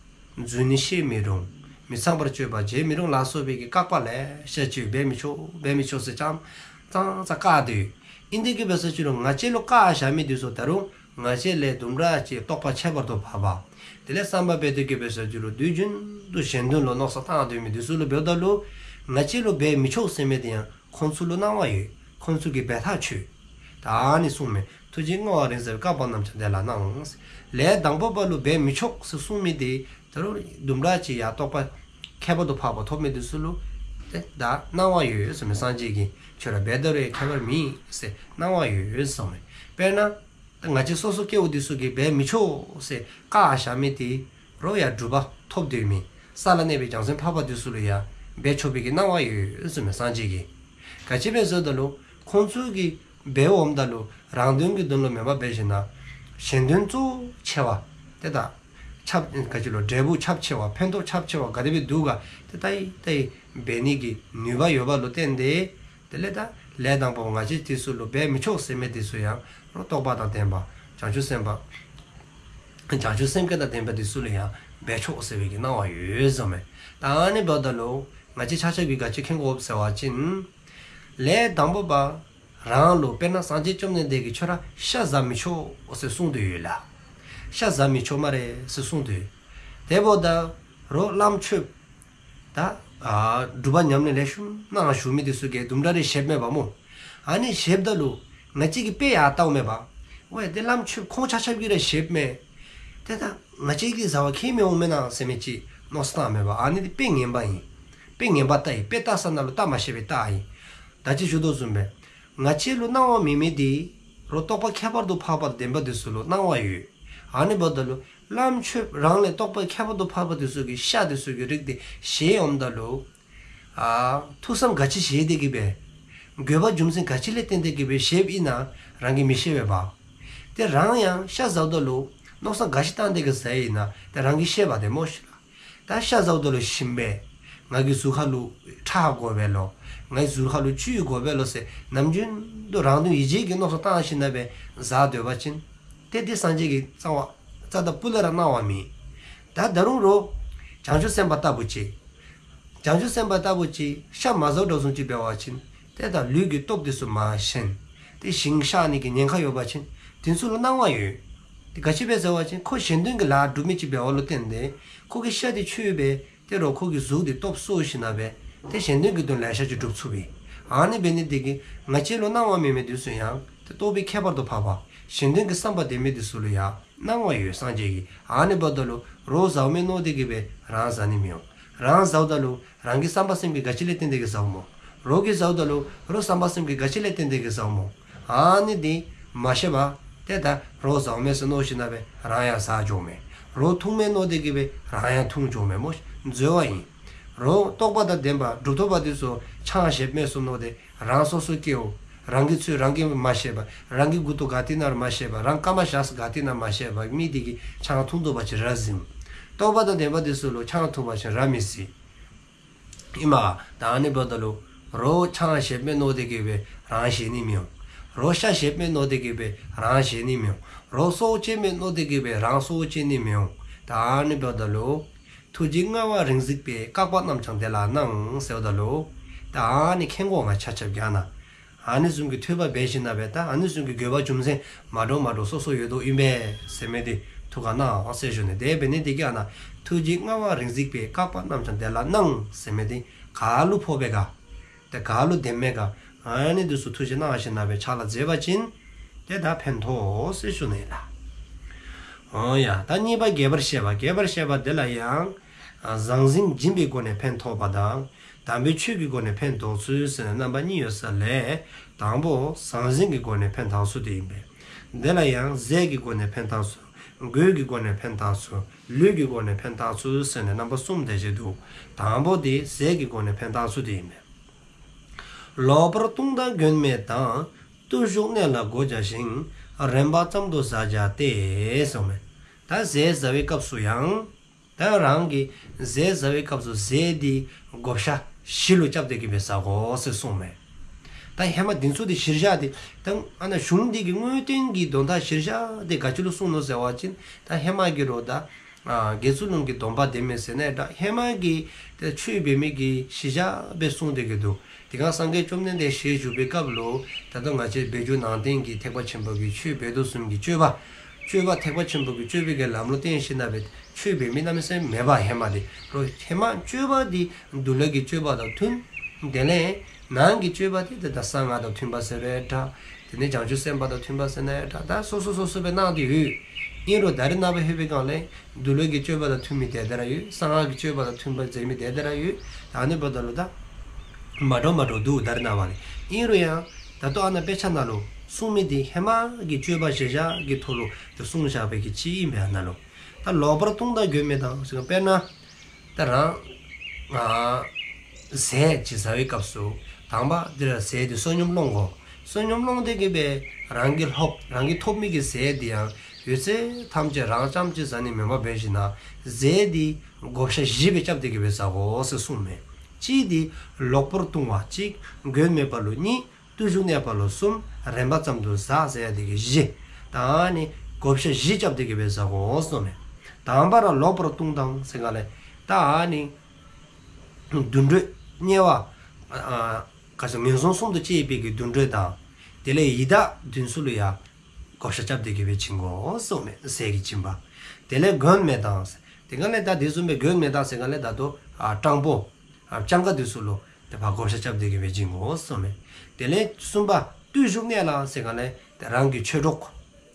རྫུན་ནི་བཤད་མི་རུང་། མི་ཚངས་པར་སྤྱོད་པ་བྱེད་མི་རུང་ལ་སོགས་པའི་གི་བཀག་པ་ལེ་ཤ་ཅིག་འབད་མི་ཆོག་འབད་མི་ཆོག་ཟེར་ཙང་ཙང་ཙང་བཀག་སྟེ་ཡོད། ཨིན་དེ་གིས་འབད་ས་ཅིག་ལུ་ང་བཅས་ལུ་བཀག་བཞག་མི་དེ་ཚུ་ད་རུང་ང་བཅས་ལས་དུམ་གྲ་ཅིག་རྟོགས་པ་ཁྱད་པར་དུ་འཕགས་པ། དེ་ལས་བསམ་པ་འབད་དེ་གིས་འབད་ས་ཅིག་ལུ་དུས་རྒྱུན་དུ་གཞན་དོན་ལུ་མནོ་བསམ་བཏང་སྡོད་མི་དེ་ཚུ་ལུ་འབདཝ་ད་ལུ་ང་བཅས་ལུ་འབད་མི་ཆོག་ཟེར་མི་དེ་ཡང་ཁོང་ཚུ་ལུ་སྣང་བ་ཡོད། ཁོང་ཚུ་གིས་འབད་ཐག་ཆོད། ད་ཨ་ནི་གསུངས་མི་ཐུགས་རྗེ་མངའ་བ་རིང་བསྲེལ་བའི། བཀག་པ་རྣམས་ཀྱང་དེ་ལ་སྣང་། ལས་དང་པོ་པ་ལུ་འབད་མི་ཆོག་ཟེར་གསུངས་མི་དེ་ད་རུང་དུམ་གྲ་ཅིག་ཡང་རྟོགས་པ་ཁྱད་པར་དུ་འཕགས་པ་ཐོབ་མི་དེ་ཚུ་ལུ་ཏེ་ད་སྣང་བ་ཡོད་གསུངས་མི། སངས་རྒྱས་ཀྱིས་ཁྱོད་ར་འབད་ད་རུང་ཁྱད་པར་མེད་ཟེར་སྣང་བ་ཡོད་གསུངས་མི། དཔེར་ན་ང་བཅས་སོ་སོ་སྐྱེ་བོ་དེ་ཚུ་གིས་འབད་མི་ཆོག་ཟེར་བཀག་བཞག་མི་དེ་རོགས་ཡང་གྲུབ་པ་ཐོབ་སྡོད་མི་ས་ལ་གནས་པའི་བྱང་སེམས་འཕགས་པ་དེ་ཚུ་ལུ་ཡང་འབད་ཆོག་པའི་གི་སྣང་བ་ཡོད་གསུངས་མི་སངས་རྒྱས་ཀྱིས། ག་ཅི་སྦེ་ཟེརཝ་ད་ལུ་ཁོང་ཚུ་གིས་འབདཝ་ད་ལུ་རང་དོན་གྱི་དོན་ལུ་མེན་པར་འབད་ཞིནམ་ན་གཞན་དོན་གཙོ་ཆེ་བ་ཏེ་ད་ཁྱབ་ག་ཅི་ལོ་འབྲས་བུ་ཁྱབ་ཆེ་བ་ཕན་ཐོགས་ཁྱབ་ཆེ་བ་ག་དེ་སྦེ་འདུག་ག་ཏེ་ལྟ་ཡི་ལྟ་ཡི་འབད་ནི་གི་ནུས་པ་ཡོད་པ་ལུ་བརྟེན་ཏེ་དེ་ལས་ད་ལས་དང་པོ་ང་བཅས་དེ་ཚུ་ལུ་འབད་མི་ཆོག་ཟེར་མི་དེ་ཚུ་ཡང་རོགས་རྟོགས་པ་དང་ལྡན་པ་བྱང་ཆུབ་སེམས་དཔའ་བྱང་ཆུབ་སེམས་བསྐྱེད་དང་ལྡན་པ་དེ་ཚུ་ལུ་ཡང་འབད་ཆོག་ཟེར་བའི་གི་སྣང་བ་ཡོད་གསུངས་མི། ད་ཨ་ནི་འབདཝ་ད་ལུ་ང་བཅས་ཆ་ཁྱབ་ཀྱིས་ག་ཅི་མཁྱེན་དགོཔ་ཟེར་བ་ཅིན་ལས་དང་པོ་པ་རང་ལུ་དཔེར་ན་སངས་རྒྱས་བཅོམ་ལྡན་འདས་ཀྱིས་ཁྱོད་ར་ཤ་བཟའ་མི་ཆོག་ཟེར་གསུངས་ཏེ་ཡོད་ལགས། ཤ་བཟའ་མི་ཆོག་སྨ་རེ་ཟེར་གསུངས་ཏེ་ཡོད། དེ་འབདཝ་ད་རོགས་བླམ་ཆོསཔ་ད་ཨ་སྒྲུབ་པ་ཉམས་ལེན་ལེགས་ཤོམ་གནང་བཞུགས་མི་དེ་ཚུ་གིས་དུམ་གྲ་རེ་བཞེསཔ་མས་པ་སྨོ། ཨ་ནི་བཞེསཔ་ད་ལུ་ང་བཅས་ཀྱིས་དཔེ་ཡང་བལྟཝ་མས་པ། ཝའེ་དེ་བླམ་ཆོསཔ་ཁོང་ཆ་ཁྱབ་ཀྱིས་ར་བཞེསཔ་མས། ཏེ་ད་ང་བཅས་ཀྱིས་བཟའ་བར་ཁྱད་མི་འོང་མེན་ན་ཟེར་མི་ཅིག་མནོ་བསམ་བཏངམ་མས་པ། ཨ་ནི་དེ་དཔེ་ངན་པ་ཨིན། དཔེ་ངན་པ་ལྟ་ཨིན། དཔེ་ལྟ་ས་ནང་ལུ་ལྟ་མ་ཤེས་པའི་ལྟ་ཨིན། ད་ཅི་ཞུ་དོ་བཟུམ་སྦེ་ང་བཅས་ལུ་སྣང་བ་མེད་མི་དེ་རོགས་རྟོགས་པ་ཁྱད་པར་དུ་འཕགས་པ་ལྡན་པ་དེ་ཚུ་ལུ་སྣང་བ་ཡོད། ཨ་ནི་འབདཝ་ད་ལུ་བླམ་ཆོསཔ་རང་ལས་རྟོགས་པ་ཁྱད་པར་དུ་འཕགས་པ་དེ་ཚུ་གིས་ཤ་དེ་ཚུ་གི་རིགས་དེ་བཞེས་འོངམ་ད་ལུ་ཨ་ཐུགས་བསམ་ག་ཅི་བཞེས་ཏེ་གིས་སྦེ་དགོས་པ་རྒྱུ་མཚན་ག་ཅི་ལས་བརྟེན་ཏེ་གིས་སྦེ་བཞེསཔ་ཨིན་ན་རང་གིས་མི་ཤེས་པས་པ། ཏེ་རང་ཡང་ཤ་བཟའཝ་ད་ལུ་མནོ་བསམ་ག་ཅི་བཏང་སྟེ་གིས་བཟའ་ཡི་ན་ཏེ་རང་གིས་ཤེས་པས་ཏེ་སྨོ་ཤིག་ལགས། ད་ཤ་བཟའཝ་ད་ལུ་ཞིམ་པས། ང་གི་གཟུགས་ཁ་ལུ་ཁྲག་དགོ་པས་ལོ། ང་གི་གཟུགས་ཁ་ལུ་བཅུད་དགོ་པས་ལོ་ཟེར་ནམ་རྒྱུན་དུ་རང་དོན་ཡིད་བྱེད་ཀྱི་མནོ་བསམ་བཏང་ཞིནམ་ན་སྦེ་བཟའ་སྡོད་པ་ཅིན་ཏེ་དེ་སངས་རྒྱས་ཀྱི་གསང་བ་རྩ་དང་སྤུ་ལས་ར་སྣང་བ་མེད། ད་ད་རུང་རོགས་བྱང་ཆུབ་སེམས་དཔའ་ལྟ་བུ་ཅིག་བྱང་ཆུབ་སེམས་དཔའ་ལྟ་བུ་ཅིག་ཤ་མ་བཟའཝ་འདྲཝ་བཟུམ་ཅིག་འབད་བ་ཅིན་ཏེ་ད་ལུས་ཀྱི་སྟོབས་དེ་ཚུ་མ་ཞན། ཏེ་ཞིང་གཤགས་ནི་གི་ཉེན་ཁ་ཡོད་པ་ཅིན་དེ་ཚུ་ལུ་སྣང་བ་ཡོད། ཏེ་ག་ཅི་སྦེ་ཟེར་བ་ཅིན་ཁོ་གཞན་དོན་གྱི་ལཱ་སྒྲུབ་མི་ཅིག་འབདཝ་ལུ་བརྟེན་ཏེ་ཁོ་གིས་ཤ་དེ་མཆོད་སྦེ་ཏེ་རོགས་ཁོ་གི་གཟུགས་དེ་སྟོབས་གསོ་ཞིནམ་ན་སྦེ་ཏེ་གཞན་དོན་གྱི་དོན་ལེ་ཤ་ཅིག་སྒྲུབ་ཚུགས་པས། ཨ་ནི་འབད་ནི་དེ་གིས་ང་བཅས་ལུ་སྣང་བ་མེད་མི་དེ་ཚུ་ཡང་ཏེ་རྟོགས་པའི་ཁྱད་པར་དུ་འཕགས་པ་གཞན་དོན་གྱི་བསམ་པ་ལྡན་མི་དེ་ཚུ་ལུ་ཡང་སྣང་བ་ཡོད་སངས་རྒྱས་ཀྱིས། ཨ་ནི་འབདཝ་ད་ལུ་རོགས་བཟའཝ་མས་མནོ་སྟེ་གིས་སྦེ་རང་བཟའ་ནི་མི་འོང་། རང་བཟའཝ་ད་ལུ་རང་གི་བསམ་པ་སེམས་ཀྱིས་ག་ཅི་ལས་བརྟེན་ཏེ་གིས་བཟའཝ་སྨོ། རོགས་ཀྱིས་བཟའཝ་ད་ལུ་རོགས་བསམ་པ་སེམས་ཀྱིས་ག་ཅི་ལས་བརྟེན་ཏེ་གིས་བཟའཝ་སྨོ། ཨ་ནི་དེ་མ་ཤེས་པར་ཏེ་ད་རོགས་བཟའཝ་མས་ཟེར་མནོ་ཞིནམ་ན་སྦེ་རང་ཡང་བཟའ་འགྱོཝ་མས། རོགས་འཐུང་མས་མནོ་སྟེ་གིས་སྦེ་རང་ཡང་འཐུང་འགྱོཝ་མས་སྨོ། འཛོལ་བ་ཨིན། རོགས་རྟོགས་པ་དང་ལྡན་པ་གྲུབ་ཐོབ་པ་དེ་ཚུ་ཆང་བཞེསཔ་མས་ཟེར་མནོ་སྟེ་རང་སོ་སོ་སྐྱེ་བོ་རང་གི་ཚུལ་རང་གིས་མ་ཤེས་པར་རང་གི་མགུ་ཏོ་ག་ཏེ་ནང་ར་མ་ཤེས་པར་རང་རྐངམ་བཞག་ས་ག་ཏེ་ནང་མ་ཤེས་པར་མི་དེ་གིས་ཆང་འཐུང་དོ་བ་ཅིན་ར་བཟི་འོང་། རྟོགས་པ་དང་ལྡན་པ་དེ་ཚུ་ལུ་ཆང་འཐུང་བ་ཅིན་ར་མི་བཟི། ཨིན་མས། ད་ཨ་ནི་འབདཝ་ད་ལུ་རོགས་ཆང་བཞེསཔ་མས་མནོ་སྟེ་གིས་སྦེ་རང་བཞེས་ནི་མི་འོང་། རོགས་ཤ་བཞེསཔ་མས་མནོ་སྟེ་གིས་སྦེ་རང་བཞེས་ནི་མི་འོང་། རོགས་སྲོག་བཅད་མས་མནོ་སྟེ་གིས་སྦེ་རང་སྲོག་བཅད་ནི་མི་འོང་། ད་ཨ་ནི་འབདཝ་ད་ལུ་ཐུགས་རྗེ་མངའ་བ་རིང་གཟིགས་པའི། བཀག་པ་རྣམས་ཀྱང་དེ་ལ་སྣང་ཟེརཝ་ད་ལུ་ད་ཨ་ནི་མཁྱེན་དགོ་ང་ཆ་ཁྱབ་ཀྱིས་ཨ་ནཱ་ཨ་ནི་བཟུམ་གྱི་ཐོས་པ་འབད་ཞིནམ་ན་སྦེ་ད་ཨ་ནི་བཟུམ་གྱི་དགོས་པ་རྒྱུ་མཚན་མ་འདྲཝ་མ་འདྲཝ་སོ་སོ་ཡོད་དོ་ཨིན་པས་ཟེར་མི་དེ་ཐུགས་ཁར་གནང་ཟེར་ཞུ་ནི། དེ་འབད་ནི་དེ་གིས་ཨ་ནཱ་ཐུགས་རྗེ་མངའ་བ་རིང་གཟིགས་པའི། བཀག་པ་རྣམས་ཀྱང་དེ་ལ་སྣང་ཟེར་མི་དེ་ག་ལུ་ཕོག་པས་ག་ཏེ་ག་ལུ་ལྡན་མས་ག་ཨ་ནི་དེ་ཚུ་ཐུགས་རྗེ་གནང་ཞིནམ་ན་སྦེ་ཕྱག་ལཱ་མཛད་པ་ཅིན་ཏེ་ད་ཕན་ཐོགས་ཟེར་ཞུ་ནི་ལགས། འོ་ཡ། ད་གཉིས་པ་རྒྱས་པར་བཤད་པ། རྒྱས་པར་བཤད་པ་དེ་ལ་ཡང་ཨ་ཟང་ཟིང་སྦྱིན་པའི་སྒོ་ནས་ཕན་ཐོགས་པ་དང་། དམ་པའི་ཆོས་ཀྱི་སྒོ་ནས་ཕན་འདོགས་ཚུལ་ཟེར་ནས་རྣམ་པ་གཉིས་ཡོད་ས་ལས། དང་པོ་ཟང་ཟིང་གི་སྒོ་ནས་ཕན་འདོགས་ཚུལ་དེ་ཨིན་པས། དེ་ལ་ཡང་ཟས་ཀྱི་སྒོ་ནས་ཕན་འདོགས་ཚུལ། གོས་ཀྱི་སྒོ་ནས་ཕན་འདོགས་ཚུལ། ལུས་ཀྱི་སྒོ་ནས་ཕན་འདོགས་ཚུལ་ཟེར་ནས་རྣམ་པ་གསུམ་དེ་ཅིག་འདུག། དང་པོ་དེ་ཟས་ཀྱི་སྒོ་ནས་ཕན་འདོགས་ཚུལ་དེ་ཨིན་པས། ལོག་པར་ལྟུང་དང་མགོན་མེད་དང་། བརྟུལ་ཞུགས་གནས་ལ་གོ་བྱ་ཞིང་། རན་པ་ཙམ་དུ་བཟའ་བྱ་སྟེ། གསུངསམ་མས། ད་ཟས་ཟ་བའི་སྐབས་སུ་ཡང་། ད་རང་གིས་ཟས་ཟ་བའི་སྐབས་སུ་ཟས་དེ་བགོ་བཤའ་གཞི་ལུ་རྐྱབ་སྟེ་གི་སྦེ་ཟ་དགོ་ཟེར་གསུངསམ་མས། ད་ཧེ་མ་དེ་ཚུ་དེ་གཞིར་བཞག་སྟེ་ད་ཨ་ནཱ་གཞུང་འདི་གི་དངོས་བསྟན་གྱི་དོན་དག་གཞིར་བཞག་སྟེ་ག་ཅི་ལུ་གསུངས་ནུག་ཟེར་བ་ཅིན་ད་ཧེ་མ་གི་རོ་ད་ཨ་དགེ་ཚུལ་སློང་གི་སྡོམ་པ་འདི་མེད་ཟེར་ནི་འདྲ། ཧེ་མ་གི་ད་ཆོས་འབད་མི་གི་གཞིར་བཞག་སྦེ་གསུངས་ཏེ་གི་འདུག། དེ་སྒང་སངས་རྒྱས་བཅོམ་ལྡན་འདས་ཞལ་བཞུགས་པའི་སྐབས་ལུ་ད་ལྟོ་ང་བཅས་འབད་རྒྱུ་ནང་བསྟན་གྱི་ཐེག་པ་ཆེན་པོ་གི་ཆོས་འབད་དོ་བཟུམ་གྱི་སྤྱོད་པ། སྤྱོད་པ་ཐེག་པ་ཆེན་པོ་གི་སྤྱོད་པའི་གི་ལམ་ལུ་བརྟེན་ཞིནམ་ལས་ཆོས་འབད་མི་གནམ་མེད་ས་མེད་མེདཔ་ཧེ་མ་དེ་རོ། ཧེ་མ་སྤྱོད་པ་འདི་འདུལ་བའི་གི་སྤྱོད་པ་དང་མཐུན། དེ་ལས་ནང་གི་སྤྱོད་པ་དེ་ད་གསང་སྔགས་དང་མཐུན་པ་ཟེར་རུང་འདྲ། དེ་ནས་བྱང་ཆུབ་སེམས་དཔའ་དང་མཐུན་པ་ཟེར་ནི་འདྲ། ད་སོ་སོ་སོ་སོ་སྦེ་གནང་སྟེ་ཡོད། ཨིན་རུང་ད་རེས་ནངས་པ་ལྷོད་པའི་སྒང་ལས་འདུལ་བའི་གི་སྤྱོད་པ་དང་མཐུན་མི་དེ་དེ་ར་ཡོད། གསང་སྔགས་ཀྱི་སྤྱོད་པ་དང་མཐུན་པ་མཛད་མི་དེ་དེ་ར་ཡོད། ད་ཨ་ནི་འབདཝ་ད་ལུ་ད་མ་འདྲཝ་མ་འདྲཝ་འདུག། ད་རེས་ནངས་པ་ལས། ཨིན་རུང་ཡང་ད་ལྟོ་ཨ་ནཱ་དཔེ་ཆ་ནང་ལུ་གསུངས་མི་དེ་ཧེ་མ་གི་སྤྱོད་པ་གཞིར་བཞག་གི་ཐོག་ལུ་དེ་གསུངས་བཞག་པའི་གི་ཅིག་ཨིན་པས་ཨ་ནཱ་ལུ། ད་ལོག་པར་ལྟུང་དང་མགོན་མེད་དང་ཟེར་དཔེར་ན། ད་རང་ཨ་ཟས་ཅིག་ཟ་བའི་སྐབས་སུ་དང་པ་འདི་ར་ཟས་དེ་བསོད་སྙོམས་སློང་དགོ། བསོད་སྙོམས་སློང་སྟེ་གི་སྦེ་རང་གི་ལྷོབ་རང་གིས་ཐོབ་མི་གི་ཟས་དེ་ཡང་ཡོད་ཚད་ཐམས་ཅད་རང་རྐྱངམ་གཅིག་ཟ་ནི་མེན་པར་འབད་ཞིནམ་ལས་ཟས་དེ་བགོ་བཤའ་བཞི་སྦེ་རྐྱབ་སྟེ་གི་སྦེ་ཟ་དགོ་ཟེར་གསུངསམ་མས། གཅིག་དེ་ལོག་པར་ལྟུང་བ་གཅིག། མགོན་མེད་པ་ལུ་གཉིས། བརྟུལ་ཞུགས་གནས་པ་ལུ་གསུམ། རན་པ་ཙམ་དུ་བཟའ་ཟེར་ཡ་དེ་གི་བཞི། ད་ཨ་ནི་བགོ་བཤའ་བཞི་རྐྱབ་སྟེ་གི་སྦེ་ཟ་དགོ་གསུངསམ་མས། དང་པ་ར་ལོག་པར་ལྟུང་དང་ཟེར་ག་ལས་ད་ཨ་ནི་དུད་འགྲོ་དམྱལ་བ་ཨ་ག་ཅི་ངན་སོང་གསུམ་དུ་སྐྱེ་བའི་གི་དུད་འགྲོ་དང་དེ་ལས་ཡི་དྭགས་དེ་ཚུ་ལུ་ཡང་བགོ་བཤའ་རྐྱབ་སྟེ་གི་སྦེ་བྱིན་དགོ་གསུངསམ་མས། ཟས་ཀྱི་སྦྱིན་པ། དེ་ལས་མགོན་མེད་དང་། དེ་ག་ལས་ད་དེ་བཟུམ་སྦེ་མགོན་མེད་དང་ཟེར་ག་ལས་ད་ལྟོ་ཨ་སྤྲང་པོ་ཨ་སྤྱང་ཀ་དེ་ཚུ་ལུ་དེ་བགོ་བཤའ་རྐྱབ་སྟེ་གི་སྦེ་བྱིན་དགོ་གསུངསམ་མས། དེ་ལས་གསུམ་པ་བརྟུལ་ཞུགས་གནས་ལ་ཟེར་ག་ལས་དེ་རང་གི་ཆོས་གྲོགས།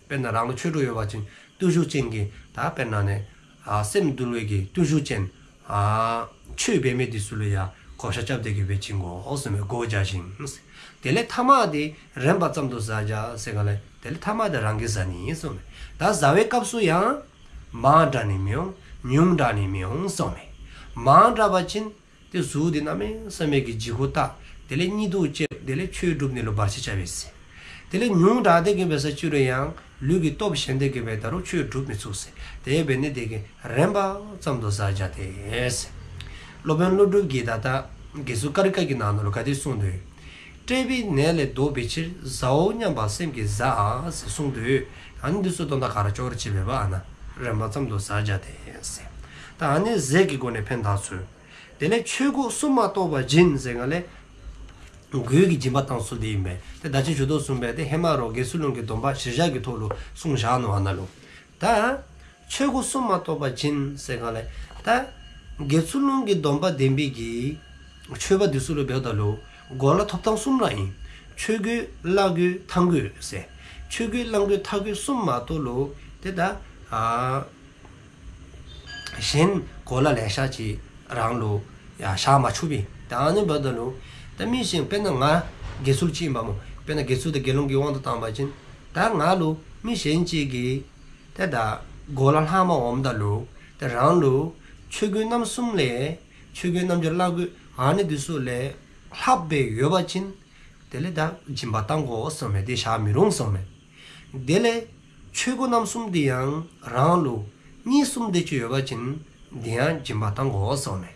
དཔེར་ན་རང་ལུ་ཆོས་གྲོགས་ཡོད་པ་ཅིན་བརྟུལ་ཞུགས་ཅན་གྱི་ད་དཔེར་ན་ནི་ཨ་སེམས་འདུལ་བའི་གི་བརྟུལ་ཞུགས་ཅན་ཨ་ཆོས་འབད་མི་དེ་ཚུ་ལུ་ཡང་བགོ་བཤའ་རྐྱབ་སྟེ་གི་སྦེ་བྱིན་དགོ་གསུངསམ་མས། གོ་བྱ་ཞིང་། དེ་ལས་ཐ་མ་དེ་རན་པ་ཙམ་དུ་བཟའ་བྱ་ཟེར་ག་ལས་དེ་ལས་ཐ་མ་དེ་རང་གིས་བཟའ་ནི་གསུངསམ་མས། ད་བཟའ་བའི་སྐབས་སུ་ཡང་མང་དྲགས་ནི་མི་འོང་། ཉུང་དྲགས་ནི་མི་འོང་གསུངསམ་མས། མང་དྲགས་པ་ཅིན་དེ་གཟུགས་དེ་གནམ་མེད་ས་མེད་ཀྱི་ལྗིད་ཁོག་བཏགས། དེ་ལས་གཉིད་དུ་བཅུག། དེ་ལས་ཆོས་སྒྲུབ་ནི་ལུ་བར་ཆད་རྐྱབ་པས་ཟེར། དེ་ལས་ཉུང་དྲགས་ཏེ་གི་སྦེ་ཟ་ཅི་རུང་ཡང་ལུས་ཀྱི་སྟོབས་ཞན་ཏེ་གི་སྦེ་ད་རུང་ཆོས་སྒྲུབ་མི་ཚུགས་ཟེར། དེ་འབད་ནི་དེ་གིས་རན་པ་ཙམ་དུ་བཟའ་བྱ་སྟེ་ཟེར། སློབ་དཔོན་ཀླུ་སྒྲུབ་ཀྱིས་ད་ལྟ་དགེ་ཚུལ་ཀ་རི་ཀ་གི་ནང་ན་ལུ་ག་དེ་གསུངས་ཏེ་ཡོད། བཀྲེས་པའི་ནད་ལས་བཟློག་པའི་ཕྱིར། བཟའ་འོ་སྙམ་པ་སེམས་ཀྱིས་བཟའ་ཟེར་གསུངས་ཏེ་ཡོད། ཨ་ནི་འདི་ཚུ་དོན་དག་ག་ར་ཅོག་ར་གཅིག་པས་པ། ཨ་ནཱ་རན་པ་ཙམ་དུ་བཟའ་བྱ་སྟེ་ཟེར། ད་ཨ་ནི་ཟས་ཀྱི་སྒོ་ནས་ཕན་བཏགས་ཚུལ། དེ་ལས་ཆོས་གོས་གསུམ་མ་གཏོགས་པ་སྦྱིན་ཟེར་ག་ལས་གོས་ཀྱི་སྦྱིན་པ་བཏང་ཚུལ་དེ་ཨིན་པས། ཏེ་ད་ཅི་ཞུ་དོ་བཟུམ་སྦེ་ཏེ་ཧེ་མ་ར་དགེ་ཚུལ་སློང་གི་སྡོམ་པ་གཞིར་བཞག་གི་ཐོག་ལུ་གསུངས་བཞག་ནུག་ཨ་ནཱ་ལུ། ད་ཆོས་གོས་གསུམ་མ་གཏོགས་པ་སྦྱིན་ཟེར་ག་ལས་ད་དགེ་ཚུལ་སློང་གི་སྡོམ་པ་ལྡན་པའི་གི་ཆོས་པ་དེ་ཚུ་ལུ་འབདཝ་ད་ལུ་གོ་ལ་ཐོབ་ཐང་གསུམ་ར་ཨིན། ཆོས་གོས་བླ་གོས་ཐང་གོས་ཟེར། ཆོས་གོས་བླ་གོས་ཐང་གོས་གསུམ་མ་གཏོགས་ལུ་ཏེ་ད་ཨ་གཞན་གོ་ལ་ལེ་ཤ་ཅིག་རང་ལུ་ཡང་བཞག་མ་ཆོགཔ་ཨིན། ད་ཨ་ནི་འབདཝ་ད་ལུ་ད་མི་གཞན་དཔེར་ན་ང་དགེ་ཚུལ་ཅིག་ཨིན་པ་སྨོ། དཔེར་ན་དགེ་ཚུལ་དང་དགེ་སློང་གི་དབང་དུ་བཏང་བ་ཅིན་ད་ང་ལུ་མི་གཞན་ཅིག་གིས་ཏེ་ད་གོ་ལ་ལྷངམ་འོངམ་ད་ལུ་ཏེ་རང་ལུ་ཆོས་གོས་རྣམ་གསུམ་ལས་ཆོས་གོས་རྣམ་བརྒྱད་བླ་གོས་ཨ་ནི་དེ་ཚུ་ལས་ལྷགཔ་སྦེ་ཡོད་པ་ཅིན་དེ་ལས་ད་སྦྱིན་པ་བཏང་དགོ་གསུངསམ་མས། དེ་བཞག་མི་རུང་གསུངསམ་མས། དེ་ལས་ཆོས་གོས་རྣམ་གསུམ་དེ་ཡང་རང་ལུ་གཉིས་གསུམ་དེ་ཅིག་ཡོད་པ་ཅིན་དེ་ཡང་སྦྱིན་པ་བཏང་དགོ་གསུངསམ་མས།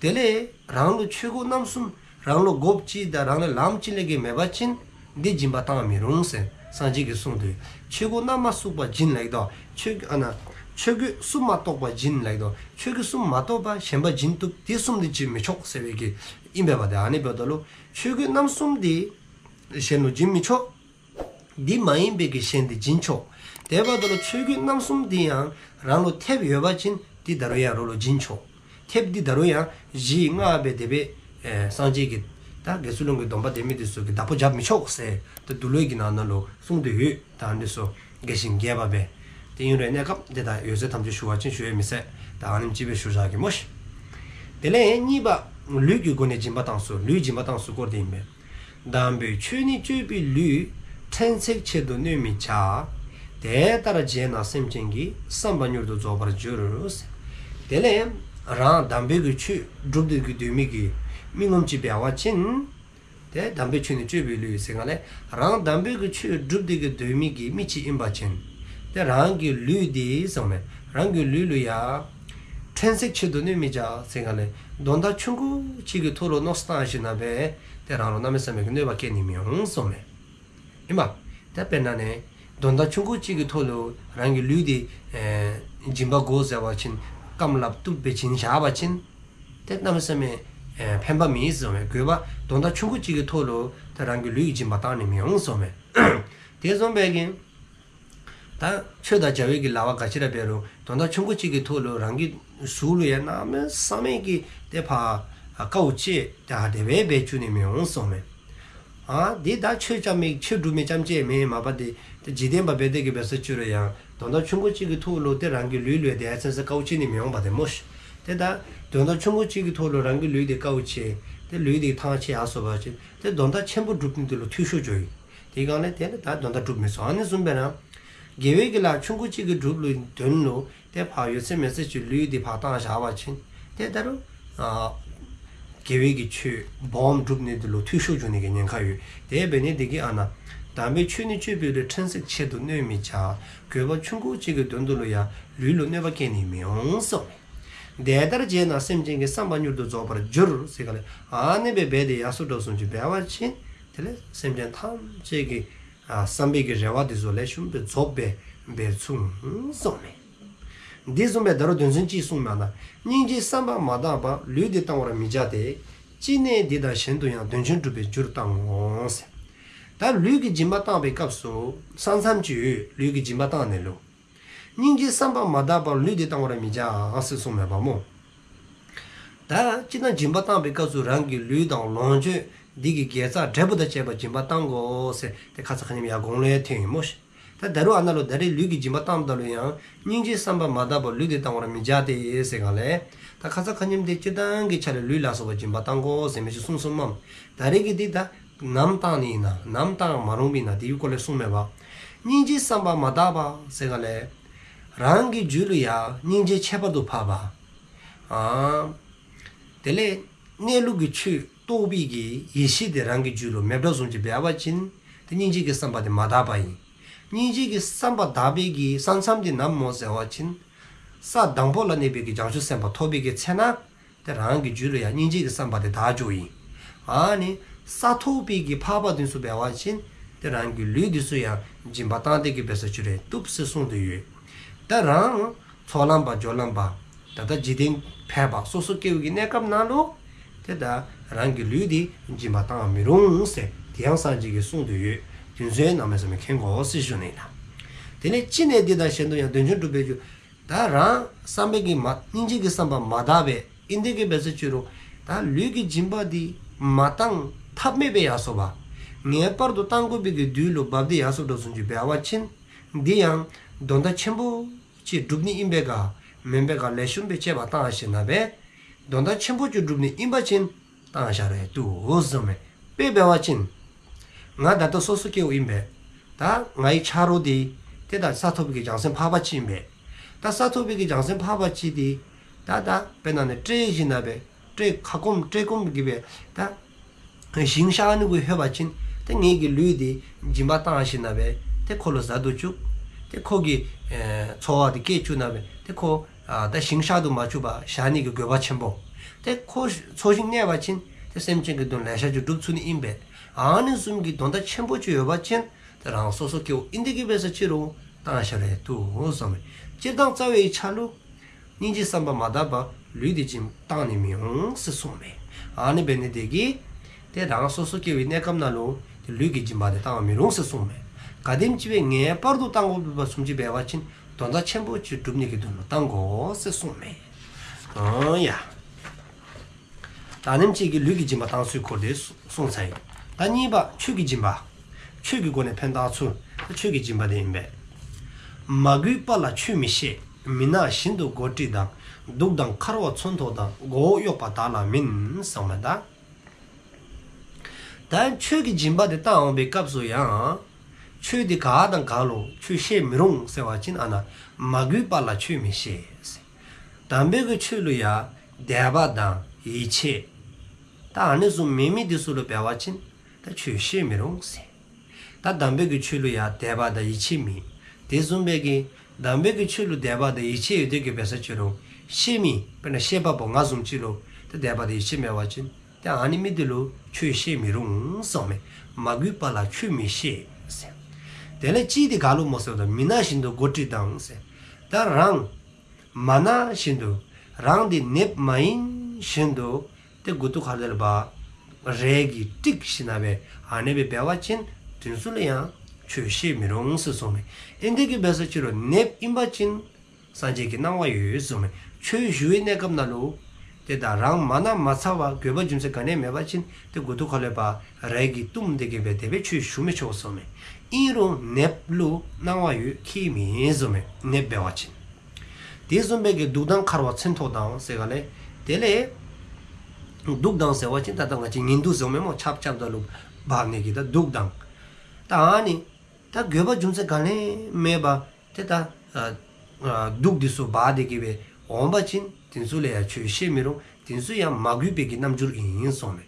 དེ་ལས་རང་ལུ་ཆོས་གོས་རྣམ་གསུམ་རང་ལུ་དགོཔ་ཅིག་དང་རང་ལུ་ལངམ་ཅིག་ལས་བརྒལ་མེད་པ་ཅིན་དེ་སྦྱིན་པ་བཏང་མི་རུང་ཟེར་སངས་རྒྱས་ཀྱིས་གསུངས་ཏེ། ཆོས་གོས་རྣམ་མ་གསུམ་པ་སྦྱིན་ལེགས་དོ། ཆོས་ཨ་ནཱ་ཆོས་གོས་གསུམ་མ་གཏོགས་པ་སྦྱིན་ལེགས་དོ། ཆོས་གོས་གསུམ་མ་གཏོགས་པ་གཞན་པ་སྦྱིན་བཏུབ། དེ་གསུམ་དེ་སྦྱིན་མི་ཆོག་ཟེར་བའི་གི་ཨིན་པས་པ། ཏེ་ཨ་ནི་འབདཝ་ད་ལུ་ཆོས་གོས་རྣམ་གསུམ་དེ་གཞན་ལུ་སྦྱིན་མི་ཆོག། དེ་མ་ཡིན་པའི་གི་གཞན་དེ་སྦྱིན་ཆོག། དེ་འབདཝ་ད་ལུ་ཆོས་གོས་རྣམ་གསུམ་དེ་ཡང་རང་ལུ་ཐེབས་ཡོད་པ་ཅིན་དེ་ད་རུང་ཡང་རང་ལུ་སྦྱིན་ཆོག། ཐེབས་དེ་ད་རུང་ཡང་བཞི་ལྔ་སྦེ་དེ་སྦེ་ཨེ་སངས་རྒྱས་ཀྱིས་ད་དགེ་ཚུལ་སློང་གི་སྡོམ་པ་ལྡན་མི་དེ་ཚུ་གིས་བདག་པོ་རྐྱབ་མི་ཆོག་ཟེར་ད་འདུལ་བའི་གི་ནང་ན་ལུ་གསུངས་ཏེ་ཡོད། ད་ཨ་ནི་ཚུ་རྒྱས་ཤིང་རྒྱས་པ་སྦེ། དེ་ཨིན་རུང་གནས་སྐབས་དེ་ད་ཡོད་ཚད་ཐམས་ཅད་ཞུ་བ་ཅིན་ཞུ་ཡང་མི་ཚད། ད་ཨ་ནེམ་ཅིག་སྦེ་ཞུ་བཞག་གེ་སྨོ་ཤིག། དེ་ལས་གཉིས་པ་ ལུས་ཀྱི་སྒོ་ནས་སྦྱིན་པ་བཏང་ཚུལ། ལུས་སྦྱིན་པ་བཏང་ཚུལ་སྐོར་དེ་ཨིན་པས། དམ་པའི་ཆོས་ནི་སྤྱོད་པའི་ལུས། ཕྲན་ཚེགས་ཆེད་དུ་གནོད་མི་བྱ། དེ་ལྟར་བྱས་ན་སེམས་ཅན་གྱི། བསམ་པ་མྱུར་དུ་རྫོགས་པར་འགྱུར། དེ་ལས་རང་དམ་པའི་གི་ཆོས་སྒྲུབ་སྡོད་ཀྱི་སྡོད་མི་གི་མི་ངོམ་ཅིག་འབད་བ་ཅིན། དེ་དམ་པའི་ཆོས་ནི་སྤྱོད་པའི་ལུས་ཟེར་ག་ལས། རང་དམ་པའི་གི་ཆོས་སྒྲུབ་སྡོད་ཀྱི་སྡོད་མི་གི་མི་ཅིག་ཨིན་པ་ཅིན། དེ་རང་གི་ལུས་དེ་ཟེརཝ་མས། རང་གི་ལུས་ལུ་ཡང་། ཕྲན་ཚེགས་ཆེད་དུ་གནོད་མི་བྱ་ཟེར་ག་ལས། དོན་དག་ཆུང་ཀུ་ཅིག་གི་ཐོག་ལུ་མནོ་བསམ་བཏང་ཞིནམ་ལས། དེ་རང་ལུ་གནམ་མེད་ས་མེད་ཀྱི་གནོད་པ་བཀལ་ནི་མི་འོང་གསུངསམ་མས། ཨིན་པ། ད་དཔེར་ན་ནི། དོན་དག་ཆུང་ཀུ་ཅིག་གི་ཐོག་ལུ་རང་གི་ལུས་དེ། ཨེ། སྦྱིན་པ་དགོ་ཟེར་བ་ཅིན། རྐངམ་ལགཔ་བཏོག་སྦེ་བྱིན་བཞག་པ་ཅིན། དེ་གནམ་མེད་ས་མེད། ཨེ། ཕན་པ་མེད་གསུངསམ་མས། དགོས་པ་དོན་དག་ཆུང་ཀུ་ཅིག་གི་ཐོག་ལུ་ད་རང་གི་ལུས་ཀྱི་སྦྱིན་པ་བཏང་ནི་མི་འོང་གསུངསམ་མས། དེ་བཟུམ་སྦེ་གི། ད་ཆོས་དང་བྱ་བའི་གི་ལཱ་བ་ག་ཅི་ར་འབད་རུང་དོན་དག་ཆུང་ཀུ་ཅིག་གི་ཐོག་ལུ་རང་གི་གཟུགས་ལུ་ཡང་གནམ་མེད་ས་མེད་ཀྱི་དེ་ཕར་དཀའཝ་སྤྱད་དེ་དེ་སྦེ་འབད་བཅུག་ནི་མི་འོང་གསུངསམ་མས། ཨ་འདི་ད་ཆོས་རྐྱབ་མི་ཆོས་སྒྲུབ་མི་རྐྱངམ་ཅིག་མེན་མ་པ་དེ་དེ་འཇིག་རྟེན་པ་འབད་དེ་གི་འབད་ས་ཅིག་རུང་ཡང་དོན་དག་ཆུང་ཀུ་ཅིག་གི་ཐོག་ལུ་དེ་རང་གི་ལུས་ལུ་དེ་ཡང་ཚན་ཚན་དཀའཝ་སྤྱད་ནི་མི་འོང་པ་དེ་སྨོ་ཤིག། དེ་ད་དོན་དག་ཆུང་ཀུ་ཅིག་གི་ཐོག་ལུ་རང་གི་ལུས་དེ་དཀའཝ་སྤྱད་དེ་ལུས་དེ་ཐང་ཆད་ཡར་སོ་བ་ཅིན་དེ་དོན་དག་ཆེན་པོ་སྒྲུབ་ནི་དེ་ལུ་འཐུས་ཤོར་འགྱོཝ་ཨིན། དེ་གང་ལས་དེ་ལས་ད་དོན་དག་སྒྲུབ་མི་ཚུགས། ཨ་ནི་བཟུམ་སྦེ་ར། དགེ་བའི་གི་ལཱ་ཆུང་ཀུ་ཅིག་གི་སྒྲུབ་ལུ་དོན་ལུ། དེ་ཕར་ཡོད་ཚད་མེད་ཚད་ཅིག་ལུས་དེ་ཕར་བཏང་བཞག་པ་ཅིན། དེ་ད་རུང་། ཨ། དགེ་བའི་གི་ཆོས་སྦོམ་སྒྲུབ་ནི་དེ་ལུ་འཐུས་ཤོར་འགྱོ་ནི་གི་ཉེན་ཁ་ཡོད། དེ་འབད་ནི་དེ་གིས་ཨ་ན། དམ་པའི་ཆོས་ནི་སྤྱོད་པའི་ལུས། ཕྲན་ཚེགས་ཆེད་དུ་གནོད་མི་བྱ། དགོས་པ་ཆུང་ཀུ་ཅིག་གི་དོན་དུ་ལུ་ཡང་ལུས་ལུ་གནོད་པ་བཀལ་ནི་མི་འོང་གསུངསམ་མས། དེ་ལྟར་བྱས་ན་སེམས་ཅན་གྱི། བསམ་པ་མྱུར་དུ་རྫོགས་པར་འགྱུར་ཟེར་ག་ལས། ཨ་ནི་སྦེ་འབད་དེ་ཡར་སོ་དྲགས་བཟུམ་ཅིག་འབད་བ་ཅིན། དེ་ལས་སེམས་ཅན་ཐམས་ཅད་ཀྱི། ཨ། བསམ་པའི་གི་རེ་བ་དེ་ཚུ་ལེགས་ཤོམ་སྦེ་རྫོགསཔ་སྦེ་འབད་ཚུགས་གསུངསམ་མས། འདི་བཟུམ་སྦེ་ད་རུང་དོན་ཚན་གཅིག་གསུངསམ་མས་ན། སྙིང་རྗེའི་བསམ་པ་མ་དག་པར་ལུས་འདི་བཏང་བར་མི་བྱ་སྟེ། ཅི་ནས་འདི་དང་གཞན་དུ་ཡང་། དོན་ཆེན་སྒྲུབ་པའི་རྒྱུར་བཏང་ངོ་། ཟེར། ད་ལུས་ཀྱི་སྦྱིན་པ་བཏང་བའི་སྐབས་སུ་ས་མཚམས་ཅིག་ཡོད། ལུས་ཀྱི་སྦྱིན་པ་བཏང་ནི་ལུ། སྙིང་རྗེའི་བསམ་པ་མ་དག་པར་ལུས་འདི་བཏང་བར་མི་བྱ་ཟེར་གསུངསམ་མས་པ་སྨོ། ད་སྤྱིར་བཏང་སྦྱིན་པ་བཏང་བའི་སྐབས་སུ་རང་གི་ལུས་དང་ལོངས་སྤྱོད་འདི་གི་དགེ་རྩ་འབྲས་བུ་དང་བཅས་པ་སྦྱིན་པ་བཏང་དགོ་ཟེར་དེ་ཁ་ཙ་ཁ་ཉིནམ་ཡང་གོང་ལུ་ཡང་ཐོན་ཡི་སྨོ་ཤིག། ད་ད་རུང་ཨ་ན་ལུ་ད་རེས་ལུས་ཀྱི་སྦྱིན་པ་བཏངམ་ད་ལུ་ཡང་སྙིང་རྗེའི་བསམ་པ་མ་དག་པར་ལུས་འདི་བཏང་བར་མི་བྱ་སྟེ་ཟེར་ག་ལས། ད་ཁ་ཙ་ཁ་ཉིནམ་དེ་སྤྱིར་བཏང་གི་ཆ་ལས་ལུས་ལ་སོགས་པ་སྦྱིན་པ་བཏང་དགོ་ཟེར་མི་ཅིག་གསུངས་སོངམ་མས། ད་རེས་ཀྱི་འདི་ད་ནམ་བཏང་ནི་ཨིན་ན་ནམ་བཏང་མ་རུང་པའི་ན་དེའི་སྐོར་ལས་གསུངསམ་མས་པ། སྙིང་རྗེའི་བསམ་པ་མ་དག་པ་ཟེར་ག་ལས། རང་གི་རྒྱུད་ལུ་ཡང་སྙིང་རྗེ་ཁྱད་པར་དུ་འཕགས་པ། ཨ། དེ་ལས་གནས་ལུགས་ཀྱི་ཆོས་རྟོགས་པའི་གི་ཡེ་ཤེས་དེ་རང་གི་རྒྱུད་ལུ་མེདཔ་བཟུམ་ཅིག་འབད་བ་ཅིན། དེ་སྙིང་རྗེ་གི་བསམ་པ་དེ་མ་དག་པ་ཨིན། སྙིང་རྗེ་གི་བསམ་པ་དག་པའི་གི་ས་མཚམས་དེ་ནམ་སྨོ་ཟེར་བ་ཅིན། ས་དང་པོ་ལ་གནས་པའི་གི་བྱང་ཆུབ་སེམས་དཔའ་ཐོབ་པའི་གི་ཚེ་ན། དེ་རང་གི་རྒྱུད་ལུ་ཡང་སྙིང་རྗེ་གི་བསམ་པ་དེ་དག་འགྱོཝ་ཨིན། ཨ་ནི་ས་ཐོབ་པའི་གི་འཕགས་པ་དེ་ཚུ་འབད་བ་ཅིན། དེ་རང་གི་ལུས་དེ་ཚུ་ཡང་སྦྱིན་པ་བཏང་སྟེ་གི་འབད་ས་ཅིག་རུང་བཏུབ་ཟེར་གསུངས་ཏེ་ཡོད། ད་རང་ཚོགས་ལམ་པ་སྦྱོར་ལམ་པ། ད་ལྟ་འཇིག་རྟེན་ཕལ་པ་སོ་སོ་སྐྱེ་བོའི་གི་གནས་སྐབས་ནང་ལུ། དེ་ད་རང་གི་ལུས་དེ་སྦྱིན་པ་བཏང་མི་རུང་ཟེར་དེ་ཡང་སངས་རྒྱས་ཀྱིས་གསུངས་ཏེ་ཡོད། དེ་ཚུ་གནམ་མེད་ས་མེད་མཁྱེན་དགོ་ཟེར་ཞུ་ནི་ལགས། དེ་ལས་ཅི་ནས་འདི་དང་གཞན་དུ་ཡང་། དོན་ཆེན་སྒྲུབ་པའི་རྒྱུར། ད་རང་བསམ་པའི་གི་མ་སྙིང་རྗེ་གི་བསམ་པ་མ་དག་པའི་ཨིན་ཏེ་གི་འབད་ས་ཅིག་རུང་། ད་ལུས་ཀྱི་སྦྱིན་པ་འདི་མ་བཏང་ཐབས་མེད་པའི་ཡར་སོ་བ། ངེས་པར་དུ་བཏང་དགོ་པའི་གི་དུས་ལུ་བབས་ཏེ་ཡར་སོ་དྲགས་བཟུམ་ཅིག་འབད་བ་ཅིན། འདི་ཡང་དོན་དག་ཆེན་པོ་ཅིག་སྒྲུབ་ནི་ཨིན་པས་ག་མེན་པས་ག་ལེགས་ཤོམ་སྦེ་དཔྱད་པ་བཏང་ཞིནམ་ལས། དོན་དག་ཆེན་པོ་ཅིག་སྒྲུབ་ནི་ཨིན་པ་ཅིན། བཏང་བཞག་རུང་བཏུབ་གསུངསམ་མས། དཔེ་འབད་བ་ཅིན། ང་ད་ལྟ་སོ་སོ་སྐྱེ་བོ་ཨིན་པས། ད་ངེའི་ཆ་རོགས་དེ། དེ་ད་ས་ཐོབ་པའི་གི་བྱང་སེམས་འཕགས་པ་ཅིག་ཨིན་པས། ད་ས་ཐོབ་པའི་གི་བྱང་སེམས་འཕགས་པ་ཅིག་དེ། ད་ད་དཔེར་ན་ནི་བཀྲེས་ཞིནམ་ལས། བཀྲེས་ཁ་སྐོམ་བཀྲེས་སྐོམ་གྱིས་སྦེ་ད། ཞིང་གཤེགས་ནི་གུ་ལྷོད་པ་ཅིན། དེ་ངེའི་གི་ལུས་དེ་སྦྱིན་པ་བཏང་ཞིནམ་ལས། དེ་ཁོ་ལུ་བཟའ་དུ་བཅུག། དེ་ཁོ་གི་ཨེ་འཚོ་བ་དེ་སྐྱེལ་བཅུག་ཞིནམ་ལས། དེ་ཁོ་ཨ་ད་ཞིང་གཤེགས་དུ་མ་བཅུག་པར་བཞག་ནི་གི་དགོས་པ་ཆེན་པོ། དེ་ཁོ་འཚོ་ཞིང་གནས་པ་ཅིན། དེ་སེམས་ཅན་གྱི་དོན་ལེ་ཤ་ཅིག་སྒྲུབ་ཚུགས་ནི་ཨིན་པས། ཨ་ནི་བཟུམ་གྱི་དོན་དག་ཆེན་པོ་ཅིག་ཡོད་པ་ཅིན། དེ་རང་སོ་སོ་སྐྱེ་བོ་ཨིན་ཏེ་གི་འབད་ས་ཅིག་རུང་། བཏང་བཞག་རུང་བཏུབ་གསུངསམ་མས། སྤྱིར་བཏང་རྩ་བའི་ཆ་ལུ། སྙིང་རྗེའི་བསམ་པ་མ་དག་པར་ལུས་འདི་སྦྱིན་བཏང་ནི་མི་འོང་ཟེར་གསུངསམ་མས། ཨ་ནི་འབད་ནི་དེ་གིས། དེ་རང་སོ་སོ་སྐྱེ་བོའི་གནས་སྐབས་ནང་ལུ། དེ་ལུས་ཀྱི་སྦྱིན་པ་དེ་བཏང་མི་རུང་ཟེར་གསུངསམ་མས། གལ་སྲིད་ཅིག་སྦེ་ངེས་པར་དུ་བཏང་དགོ་པའི་བཟུམ་ཅིག་འབད་བ་ཅིན། དོན་དག་ཆེན་པོ་ཅིག་སྒྲུབ་ནི་གི་དོན་ལུ་བཏང་དགོ་ཟེར་གསུངསམ་མས། ཨོ་ཡ། ད་ནེམ་ཅིག་གིས་ལུས་ཀྱི་སྦྱིན་པ་བཏང་ཚུལ་སྐོར་དེ་གསུངས་ཚར་ཡི། ད་གཉིས་པ་ཆོས་ཀྱི་སྦྱིན་པ། ཆོས་ཀྱི་སྒོ་ནས་ཕན་བཏགས་ཚུལ། ད་ཆོས་ཀྱི་སྦྱིན་པ་དེ་ཨིན་པས། མ་གུས་པ་ལ་ཆོས་མི་བཤད། མི་ནག་བཞིན་དུ་མགོ་དཀྲིས་དང་། གདུགས་དང་འཁར་བ་མཚོན་ཐོགས་དང་། མགོ་བོ་གཡོགས་པ་དག་ལ་མིན་གསུངསམ་མས་ད། ད་ཆོས་ཀྱི་སྦྱིན་པ་དེ་བཏང་འོང་པའི་སྐབས་སུ་ཡང་། ཆོས་དེ་ག་དང་ག་ལུ་ཆོས་བཤད་མི་རུང་ཟེར་བ་ཅིན་ཨ་ན་མ་གུས་པ་ལ་ཆོས་མི་བཤད་ཟེར། དམ་པའི་གི་ཆོས་ལུ་ཡང་དད་པ་དང་ཡིད་ཆེས། ད་ཨ་ནི་བཟུམ་མེད་མི་དེ་ཚུ་ལུ་འབད་བ་ཅིན་ད་ཆོས་བཤད་མི་རུང་ཟེར། ད་དམ་པའི་གི་ཆོས་ལུ་ཡང་དད་པ་དང་ཡིད་ཆེས་མེད། དེ་བཟུམ་སྦེ་གི་དམ་པའི་གི་ཆོས་ལུ་དད་པ་དང་ཡིད་ཆེས་ཡོད་དེ་གི་འབད་ས་ཅི་རུང་བཤད་མི་དཔེར་ན་བཤད་པ་པོ་ང་བཟུམ་ཅིག་ལུ་ད་དད་པ་དང་ཡིད་ཆེས་མེད་པ་ཅིན་ད་ཨ་ནི་མི་དེ་ལུ་ཆོས་བཤད་མི་རུང་གསུངསམ་མས། མ་གུས་པ་ལ་ཆོས་མི་བཤད་ཟེར། དེ་ལས་གཅིག་དེ་ག་ལུ་སྨོ་ཟེར་བ་ཅིན་མི་ནག་བཞིན་དུ་མགོ་དཀྲིས་དང་ཟེར། ད་རང་མ་ནག་བཞིན་དུ་རང་དེ་ནདཔ་མ་ཡིན་བཞིན་དུ་ཏེ་མགུ་ཏོ་ཁ་ལས་ལུ་འབག་རས་ཀྱིས་དཀྲིས་ཞིནམ་ལས་ཨ་ནེ་སྦེ་འབད་བ་ཅིན་དེ་ཚུ་ལུ་ཡང་ཆོས་བཤད་མི་རུང་ཟེར་གསུངསམ་མས། ཨིན་དེ་གི་འབད་ས་ཅི་རུང་ནདཔ་ཨིན་པ་ཅིན་སངས་རྒྱས་ཀྱི་གནང་བ་ཡོད་གསུངསམ་མས། ཆོས་ཞུ་བའི་གནས་སྐབས་ནང་ལུ་ཏེ་ད་རང་མ་ནག་མ་ཚ་བར་དགོས་པ་རྒྱུ་མཚན་ག་ནི་ཡང་མེད་པ་ཅིན་ཏེ་མགུ་ཏོ་ཁ་ལས་འབག་རས་ཀྱིས་བཏུམས་དེ་གི་སྦེ་དེ་སྦེ་ཆོས་ཞུ་མི་ཆོག་གསུངསམ་མས། ཨིན་རུང་ནདཔ་ལུ་གནང་བ་ཡོད་ཁྱད་མེད་གསུངསམ་མས། ནདཔ་འབད་བ་ཅིན། དེ་བཟུམ་སྦེ་གི་གདུགས་དང་འཁར་བ་མཚོན་ཐོགས་དང་ཟེར་ག་ལས། དེ་ལས་གདུགས་དང་ཟེར་བ་ཅིན་ད་ལྟོ་ང་བཅས་ཉིན་གདུགས་ཟེརཝ་མས་སྨོ། ཆརཔ་རྐྱབ་ད་ལུ་འབག་ནི་གི་ད་གདུགས་དང་། ད་ཨ་ནི་ད་དགོས་པ་རྒྱུ་མཚན་ག་ནི་ཡང་མེད་པར་ཏེ་ད་ཨ་ཨ་གདུགས་དེ་ཚུ་འབག་དེ་གི་སྦེ་འོང་པ་ཅིན་དེ་ཚུ་ལུ་ཡང་ཆོས་བཤད་མི་རུང་། དེ་ཚུ་ཡང་མ་གུས་པའི་གི་རྣམ་འགྱུར་ཨིན་གསུངསམ་མས།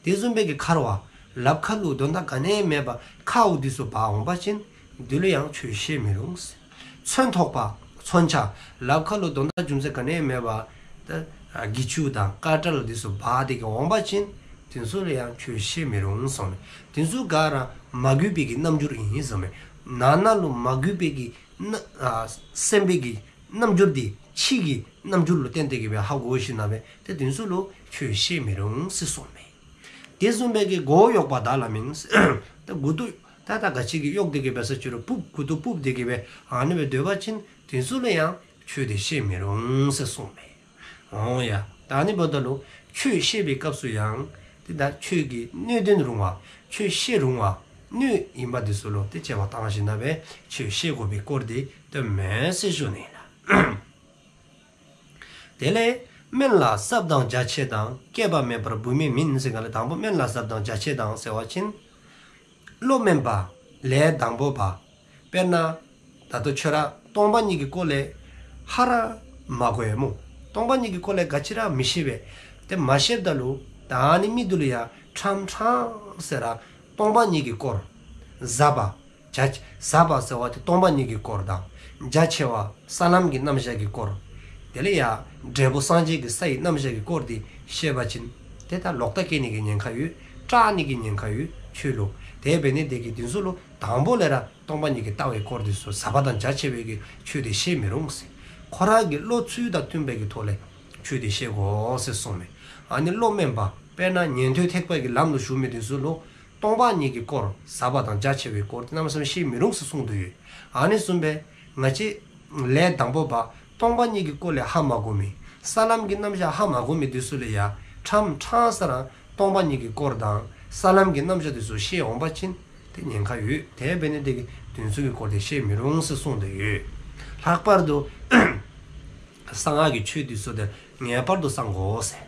དེ་བཟུམ་སྦེ་གི་འཁར་བ་ལགཔ་ཁ་ལུ་དོན་དག་ག་ནི་ཡང་མེད་པར་འཁརཝ་དེ་ཚུ་འབག་འོང་པ་ཅིན་དེ་ལུ་ཡང་ཆོས་བཤད་མི་རུང་ཟེར། མཚོན་ཐོགས་པ་མཚོན་ཆ་ལགཔ་ཁ་ལུ་དོན་དག་རྒྱུ་མཚན་ག་ནི་ཡང་མེད་པར་ད་ཨ་གྱི་ཅུ་དང་ཀ་ཊལ་དེ་ཚུ་འབག་དེ་གི་འོང་པ་ཅིན་དེ་ཚུ་ལུ་ཡང་ཆོས་བཤད་མི་རུང་གསུངསམ་མས། དེ་ཚུ་ག་ར་མ་གུས་པའི་གི་རྣམ་འགྱུར་ཨིན་གསུངསམ་མས། ནང་ན་ལུ་མ་གུས་པའི་གི་ན་ཨ་སེམས་པའི་གི་རྣམ་འགྱུར་དེ་ཕྱི་གི་རྣམ་འགྱུར་ལུ་བརྟེན་དེ་གི་སྦེ་ཧ་གོ་ཞིནམ་ལས་ཏེ་དེ་ཚུ་ལུ་ཆོས་བཤད་མི་རུང་ཟེར་གསུངསམ་མས། དེ་བཟུམ་སྦེ་གི་མགོ་བོ་གཡོགས་པ་དག་ལ་མིན། ད་མགུ་ཏོ་ད་ད་ག་ཅི་གིས་གཡོགས་དེ་གི་འབད་ས་ཅི་རུང་སྤུབས་མགུ་ཏོ་སྤུབས་དེ་གི་སྦེ་ཨ་ནེ་སྦེ་སྡོད་པ་ཅིན་དེ་ཚུ་ལུ་ཡང་ཆོས་དེ་བཤད་མི་རུང་ཟེར་གསུངསམ་མས། འོང་ཡ། ད་ཨ་ནི་འབདཝ་ད་ལུ་ཆོས་བཤད་པའི་སྐབས་སུ་ཡང་ཏེ་ད་ཆོས་ཀྱི་སྣོད་ལྡན་རུང་བ་ཆོས་བཤད་རུང་བ་སྣོད་ཨིནམ་དེ་ཚུ་ལུ་ཏེ་དཔྱད་པ་བཏང་ཞིནམ་ལས་ཆོས་བཤད་དགོ་པའི་སྐོར་དེ་སྟོནམ་མས་ཟེར་ཞུ་ནི་ལགས། དེ་ལས་དམན་ལ་ཟབ་དང་རྒྱ་ཆེ་དང་། སྐྱེས་པ་མེད་པར་བུད་མེད་མིན་ཟེར་ག་ལས་དང་པོ་དམན་ལ་ཟབ་དང་རྒྱ་ཆེ་དང་ཟེར་བ་ཅིན། བློ་དམན་པ། ལས་དང་པོ་པ། དཔེར་ན་ད་ལྟོ་ཁྱོད་ར་སྟོང་པ་ཉིད་ཀྱི་སྐོར་ལས་ཧ་ར་མ་གོ་ཡ་སྨོ། སྟོང་པ་ཉིད་ཀྱི་སྐོར་ལས་ག་ཅི་ར་མི་ཤེས་པས། ཏེ་མ་ཤེསཔ་ད་ལུ་ད་ཨ་ནི་མི་དེ་ལུ་ཡང་ཕྲང་ཕྲང་ཟེར་ར་སྟོང་པ་ཉིད་ཀྱི་སྐོར་ཟབ་པ་རྒྱ་ཆེ་ཟབ་པ་ཟེར་བ་ཅིན་སྟོང་པ་ཉིད་ཀྱི་སྐོར་དང་རྒྱ་ཆེ་བ་ས་ལམ་གྱི་རྣམ་གཞག་གི་སྐོར། དེ་ལས་ཡང་འབྲས་བུ་སངས་རྒྱས་ཀྱི་ས་ཡི་རྣམ་གཞག་གི་སྐོར་དེ་ཤེས་པ་ཅིན་ཏེ་ད་ལོག་ལྟ་སྐྱེ་ནི་གི་ཉེན་ཁ་ཡོད། སྐྲག་ནི་གི་ཉེན་ཁ་ཡོད་ཆོས་ལུ། དེ་འབད་ནི་དེ་གིས་དེ་ཚུ་ལུ་དང་པོ་ལས་ར་སྟོང་པ་ཉིད་ཀྱི་ལྟ་བའི་སྐོར་དེ་ཚུ་ཟབ་པ་དང་རྒྱ་ཆེ་བའི་གི་ཆོས་དེ་བཤད་མི་རུང་ཟེར། ཁོ་ར་གི་བློ་ཚུལ་དང་མཐུན་པའི་གི་ཐོག་ལས་ཆོས་དེ་བཤད་དགོ་ཟེར་གསུངསམ་མས། ཨ་ནི་བློ་དམན་པ་དཔེར་ན་ཉན་ཐོས་ཐེག་པ་གི་ལམ་ལུ་ཞུགས་མི་དེ་ཚུ་ལུ་སྟོང་པ་ཉིད་ཀྱི་སྐོར་ཟབ་པ་དང་རྒྱ་ཆེ་བའི་སྐོར་དེ་གནམ་མེད་ས་མེད་བཤད་མི་རུང་ཟེར་གསུངས་ཏེ་ཡོད། ཨ་ནི་བཟུམ་སྦེ་ང་བཅས་ལས་དང་པོ་པ་སྟོང་པ་ཉིད་ཀྱི་སྐོར་ལས་ཧ་མ་གོ་མི་ས་ལམ་གྱི་རྣམ་གཞག་ཧ་མ་གོ་མི་དེ་ཚུ་ལུ་ཡང་ཕྲང་ཕྲང་ས་ར་སྟོང་པ་ཉིད་ཀྱི་སྐོར་དང་ས་ལམ་གྱི་རྣམ་གཞག་དེ་ཚུ་བཤད་འོང་པ་ཅིན་ཏེ་ཉེན་ཁ་ཡོད། དེ་འབད་ནི་དེ་གིས་དེ་ཚུ་གི་སྐོར་དེ་བཤད་མི་རུང་ཟེར་གསུངས་ཏེ་ཡོད། ལྷག་པར་དུ་གསང་སྔགས་ཀྱི་ཆོས་དེ་ཚུ་དེ་ངེས་པར་དུ་གསང་དགོ་ཟེར།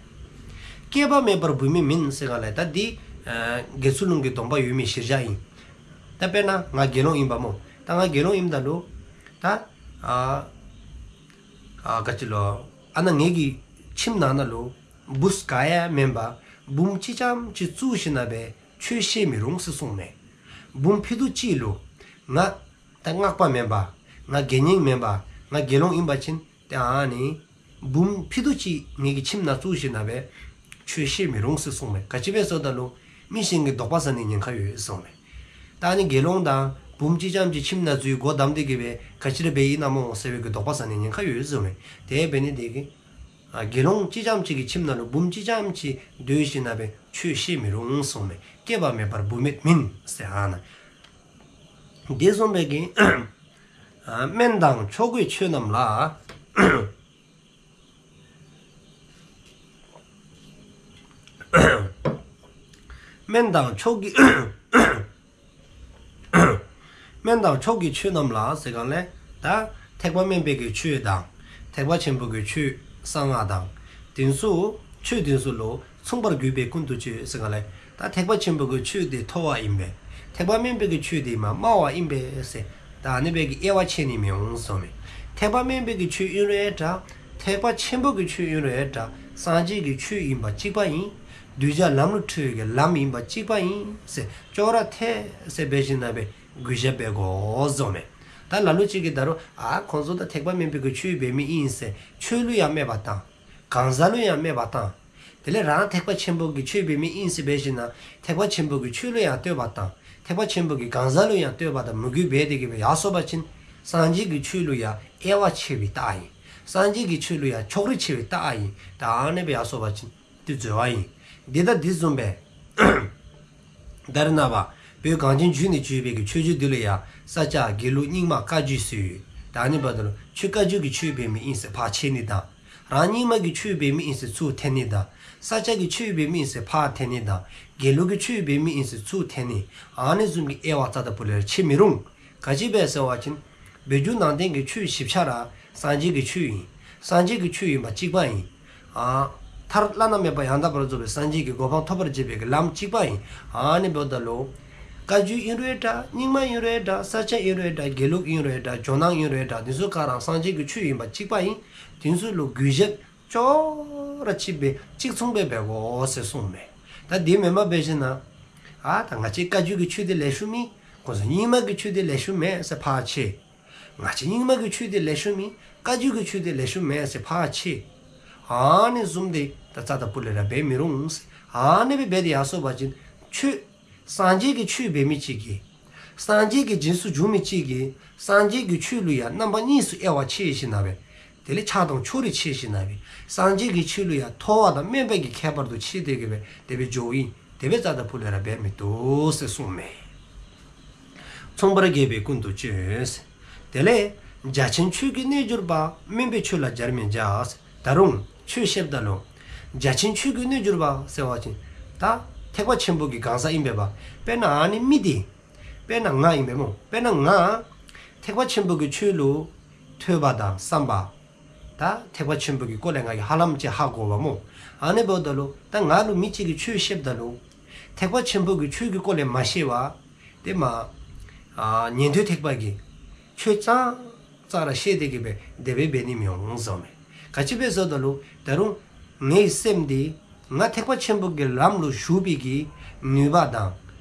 སྐྱེས་པ་མེད་པར་བུད་མེད་མིན་ཟེར་ག་ལས་ད་འདི་ཨ་དགེ་ཚུལ་སློང་གི་སྡོམ་པ་ཡོད་མི་གཞིར་བཞག་ཨིན། ད་དཔེར་ན་ང་དགེ་སློང་ཨིན་པ་སྨོ། ད་ང་དགེ་སློང་ཨིནམ་ད་ལུ་ད་ཨ་ཨ་ག་ཅི་ལོ། ཨ་ན་ངེ་གི་ཁྱིམ་ནང་ན་ལུ་བུཚ་ག་ཡང་མེན་པར་བུམོ་གཅིག་རྐྱངམ་གཅིག་བཙུགས་ཞིནམ་ལས་ཆོས་བཤད་མི་རུང་ཟེར་གསུངསམ་མས། བུམོ་ཕྱེད་དོ་གཅིག་ལུ་ང་ད་སྔགས་པ་མེན་པར་ང་དགེ་བསྙེན་མེན་པར་ང་དགེ་སློང་ཨིན་པ་ཅིན་ཏེ་ཨ་ནི་བུམོ་ཕྱེད་དོ་གཅིག་ངེ་གི་ཁྱིམ་ནང་བཙུགས་ཞིནམ་ལས་ཆོས་བཤད་མི་རུང་ཟེར་གསུངསམ་མས། ག་ཅི་སྦེ་ཟེར་བ་ཅིན་མི་གཞན་གྱིས་དོགས་པ་ཟ་ནི་ཉེན་ཁ་ཡོད་གསུངསམ་མས། ད་ཨ་ནི་དགེ་སློང་དང་བུམོ་གཅིག་རྐྱངམ་གཅིག་ཁྱིམ་ནང་འཛུལ་སྒོ་བསྡམས་ཏེ་གི་སྦེ་ག་ཅི་ར་འབད་ཡི་ན་སྨོ་ཟེར་བའི་གི་དོགས་པ་ཟ་ནི་ཉེན་ཁ་ཡོད་གསུངསམ་མས། དེ་འབད་ནི་དེ་གིས་ཨ་དགེ་སློང་གཅིག་རྐྱངམ་གཅིག་གི་ཁྱིམ་ནང་ལུ་བུམོ་གཅིག་རྐྱངམ་གཅིག་སྡོད་ཞིནམ་ལས་ཆོས་བཤད་མི་རུང་གསུངསམ་མས། སྐྱེས་པ་མེད་པར་བུད་མེད་མིན་ཟེར་ཨ་ན། དེ་བཟུམ་སྦེ་གི་ཨ་སྨན་དང་མཆོག་གི་ཆོས་རྣམས་ལ། སྨན་དང་མཆོག་གི་སྨན་དང་མཆོག་གི་ཆོས་རྣམས་ལ་ཟེར་ག་ལས་ད་ཐེག་པ་དམན་པའི་གི་ཆོས་དང་ ཐེག་པ་ཆེན་པོ་གི་ཆོས་གསང་སྔགས་དང་། དེ་ཚུ་ཆོས་དེ་ཚུ་ལུ་མཚུངས་པར་གུས་པས་ཀུན་ཏུ་སྤྱོད་ཟེར་ག་ལས། ད་ཐེག་པ་ཆེན་པོ་གི་ཆོས་དེ་མཐོ་བ་ཨིན་པས། ཐེག་པ་དམན་པའི་གི་ཆོས་དེ་མ་དམའ་བ་ཨིན་པས་ཟེར། ད་ཨ་ནི་སྦེ་གི་དབྱེ་བ་ཕྱེ་ནི་མི་འོང་གསུངས་མས། ཐེག་པ་དམན་པའི་གི་ཆོས་ཨིན་རུང་འདྲ། ཐེག་པ་ཆེན་པོ་གི་ཆོས་ཨིན་རུང་འདྲ། སངས་རྒྱས་ཀྱི་ཆོས་ཨིན་པ་གཅིག་པ་ཨིན། གདུལ་བྱ་ལམ་ལུ་ཁྲིད་པའི་གི་ལམ་ཨིན་པ་གཅིག་པ་ཨིན་ཟེར། ཅོག་ར་འཐདཔ་ཟེར་འབད་ཞིནམ་ལས་གུས་ཞབས་འབད་དགོ་གསུངས་མས། ད་ལ་ལུ་ཅིག་གིས་ད་རུང་ཨ་ཁོང་ཚུ་ད་ཐེག་པ་དམན་པའི་གི་ཆོས་འབད་མི་ཨིན་ཟེར་ཆོས་ལུ་ཡང་སྨད་པ་བཏང་། གང་ཟག་ལུ་ཡང་སྨད་པ་བཏང་། དེ་ལས་རང་ཐེག་པ་ཆེན་པོ་གི་ཆོས་འབད་མི་ཨིན་ཟེར་འབད་ཞིནམ་ལས་ཐེག་པ་ཆེན་པོ་གི་ཆོས་ལུ་ཡང་བསྟོད་པ་བཏང་། ཐེག་པ་ཆེན་པོ་གི་གང་ཟག་ལུ་ཡང་བསྟོད་པ་དང་མོས་གུས་འབད་དེ་གི་སྦེ་ཡར་སོང་པ་ཅིན། སངས་རྒྱས་ཀྱི་ཆོས་ལུ་ཡང་དབྱེ་བ་ཕྱེ་བའི་རྟགས་ཨིན། སངས་རྒྱས་ཀྱི་ཆོས་ལུ་ཡང་ཕྱོགས་རིས་ཕྱེ་བའི་རྟགས་ཨིན། ད་ཨ་ནི་སྦེ་ཡར་སོང་པ་ཅིན། དེ་འཛོལ་བ་ཨིན། འདི་དང་འདི་བཟུམ་སྦེ། ད་རེས་ནངས་པ་བོད་གངས་ཅན་ལྗོངས་ནས་བརྒྱུད་པའི་གི་ཆོས་བརྒྱུད་འདི་ལུ་ཡང་ས་སྐྱ་དགེ་ལུགས་རྙིང་མ་བཀའ་བརྒྱུད་ཟེར་ཡོད། ད་ཨ་ནི་འབདཝ་ད་ལུ་ཁྱོད་བཀའ་བརྒྱུད་ཀྱི་ཆོས་འབད་མི་ཨིན་ཟེར་ཕར་ཕྱེ་ནི་དང་། རང་རྙིང་མ་གི་ཆོས་འབད་མི་ཨིན་ཟེར་ཚུར་འཐེན་ནི་དང་། ས་སྐྱ་གི་ཆོས་འབད་མི་ཨིན་ཟེར་ཕར་འཐེན་ནི་དང་། དགེ་ལུགས་ཀྱི་ཆོས་འབད་མི་ཨིན་ཟེར་ཚུར་འཐེན་ནི། ཨ་ནི་བཟུམ་གྱི་དབྱེ་བ་རྩ་དང་པོ་ལས་ཕྱེ་མི་རུང་། ག་ཅི་སྦེ་ཟེར་བ་ཅིན། བོད་བརྒྱུད་ནང་བསྟན་གྱི་ཆོས་བཞི་ཆ་ར་སངས་རྒྱས་ཀྱི་ཆོས་ཨིན། སངས་རྒྱས་ཀྱི་ཆོས་ཨིན་པ་གཅིག་པ་ཨིན། ཨ་མཐར་བླ་ན་མེད་པ་ཡང་དག་པར་རྫོགས་པའི་སངས་རྒྱས་ཀྱི་གོ་འཕང་ཐོབ་པར་བྱེད་པའི་གི་ལམ་གཅིག་པ་ཨིན། ཨ་ནི་འབདཝ་ད་ལུ། བཀའ་བརྒྱུད་ཨིན་རུང་འདྲ། རྙིང་མ་ཨིན་རུང་འདྲ། ས་སྐྱ་ཨིན་རུང་འདྲ། དགེ་ལུགས་ཨིན་རུང་འདྲ། ཇོ་ནང་ཨིན་རུང་འདྲ། འདི་ཚུ་ག་ར་སངས་རྒྱས་ཀྱི་ཆོས་ཨིན་པ་གཅིག་པ་ཨིན། འདི་ཚུ་ལུ་གུས་ཞབས་ཅོག་ར་གཅིག་སྦེ་གཅིག་མཚུངས་སྦེ་འབད་དགོ་ཟེར་གསུངས་མས། ད་དེ་མེན་པར་འབད་ཞིནམ་ལས། ཨ་ད་ང་བཅས་བཀའ་བརྒྱུད་ཀྱི་ཆོས་དེ་ལེགས་ཤོམ་ཨིན། ཁོང་ཚུ་རྙིང་མ་གི་ཆོས་དེ་ལེགས་ཤོམ་མས་ཟེར་ཕར་ཕྱེ། ང་བཅས་རྙིང་མ་གི་ཆོས་དེ་ལེགས་ཤོམ་ཨིན། བཀའ་བརྒྱུད་ཀྱི་ཆོས་དེ་ལེགས་ཤོམ་མས་ཟེར་ཕར་ཕྱེ། ཨ་ནི་བཟུམ་དེ་ད་རྩ་དང་པོ་ལས་ར་འབད་མི་རུང་ཟེར། ཨ་ནི་སྦེ་འབད་དེ་ཡར་སོང་པ་ཅིན་ཆོས། སངས་རྒྱས་ཀྱི་ཆོས་འབད་མི་གཅིག་གིས། སངས་རྒྱས་ཀྱི་རྗེས་སུ་འཇུག་མི་གཅིག་གིས་སངས་རྒྱས་ཀྱི་ཆོས་ལུ་ཡང་རྣམ་པ་གཉིས་སུ་དབྱེ་བ་ཕྱེ་ཞིནམ་ལས། དེ་ལས་ཆགས་སྡང་ཕྱོགས་རིས་ཕྱེ་ཞིནམ་ལས། སངས་རྒྱས་ཀྱི་ཆོས་ལུ་ཡང་མཐོ་བ་དང་དམན་པ་གི་ཁྱད་པར་དུ་ཕྱེ་སྟེ་གི་སྦེ་དེ་སྦེ་འགྱོཝ་ཨིན། དེ་སྦེ་རྩ་དང་པོ་ལས་ར་འབད་མི་བཏུབ་ཟེར་གསུངས་མས། མཚུངས་པར་གུས་པས་ཀུན་ཏུ་སྤྱོད། དེ་ལས་རྒྱ་ཆེན་ཆོས་ཀྱི་རྣལ་འབྱོར་པ། དམན་པའི་ཆོས་ལ་སྦྱར་མི་བྱ། ད་རུང་ཆོས་བཤདཔ་ད་ལུ། རྒྱ་ཆེན་ཆོས་ཀྱི་རྣལ་འབྱོར་པ་ཟེར་བ་ཅིན། ད་ཐེག་པ་ཆེན་པོ་གི་གང་ཟག་ཨིན་པས་པ། དཔེར་ན་ཨ་ནི་མི་དེ། དཔེར་ན་ང་ཨིན་པས་སྨོ། དཔེར་ན་ང་། ཐེག་པ་ཆེན་པོ་གི་ཆོས་ལུ་ཐོས་པ་དང་བསམ་པ། ད་ཐེག་པ་ཆེན་པོ་གི་སྐོར་ལས་ང་གིས་ཧ་ལམ་ཅིག་ཧ་གོ་བས་སྨོ། ཨ་ནི་འབདཝ་ད་ལུ་ད་ང་ལུ་མི་གཅིག་གིས་ཆོས་བཤདཔ་ད་ལུ། ཐེག་པ་ཆེན་པོ་གི་ཆོས་ཀྱི་སྐོར་ལས་མ་ཤེས་པ། དེ་མ། ཨ་ཉན་ཐོས་ཐེག་པ་གིས་ཆོས་ཙང་ཙང་ར་བཤད་དེ་གི་སྦེ་དེ་སྦེ་འབད་ནི་མི་འོང་གསུངས་མས། ག་ཅི་སྦེ་ཟེར་བ་ཅིན་ད་རུང་ངེའི་སེམས་འདི་ང་ཐེག་པ་ཆེན་པོ་གི་ལམ་ལུ་ཞུགས་པའི་གི་ནུས་པ་དང་།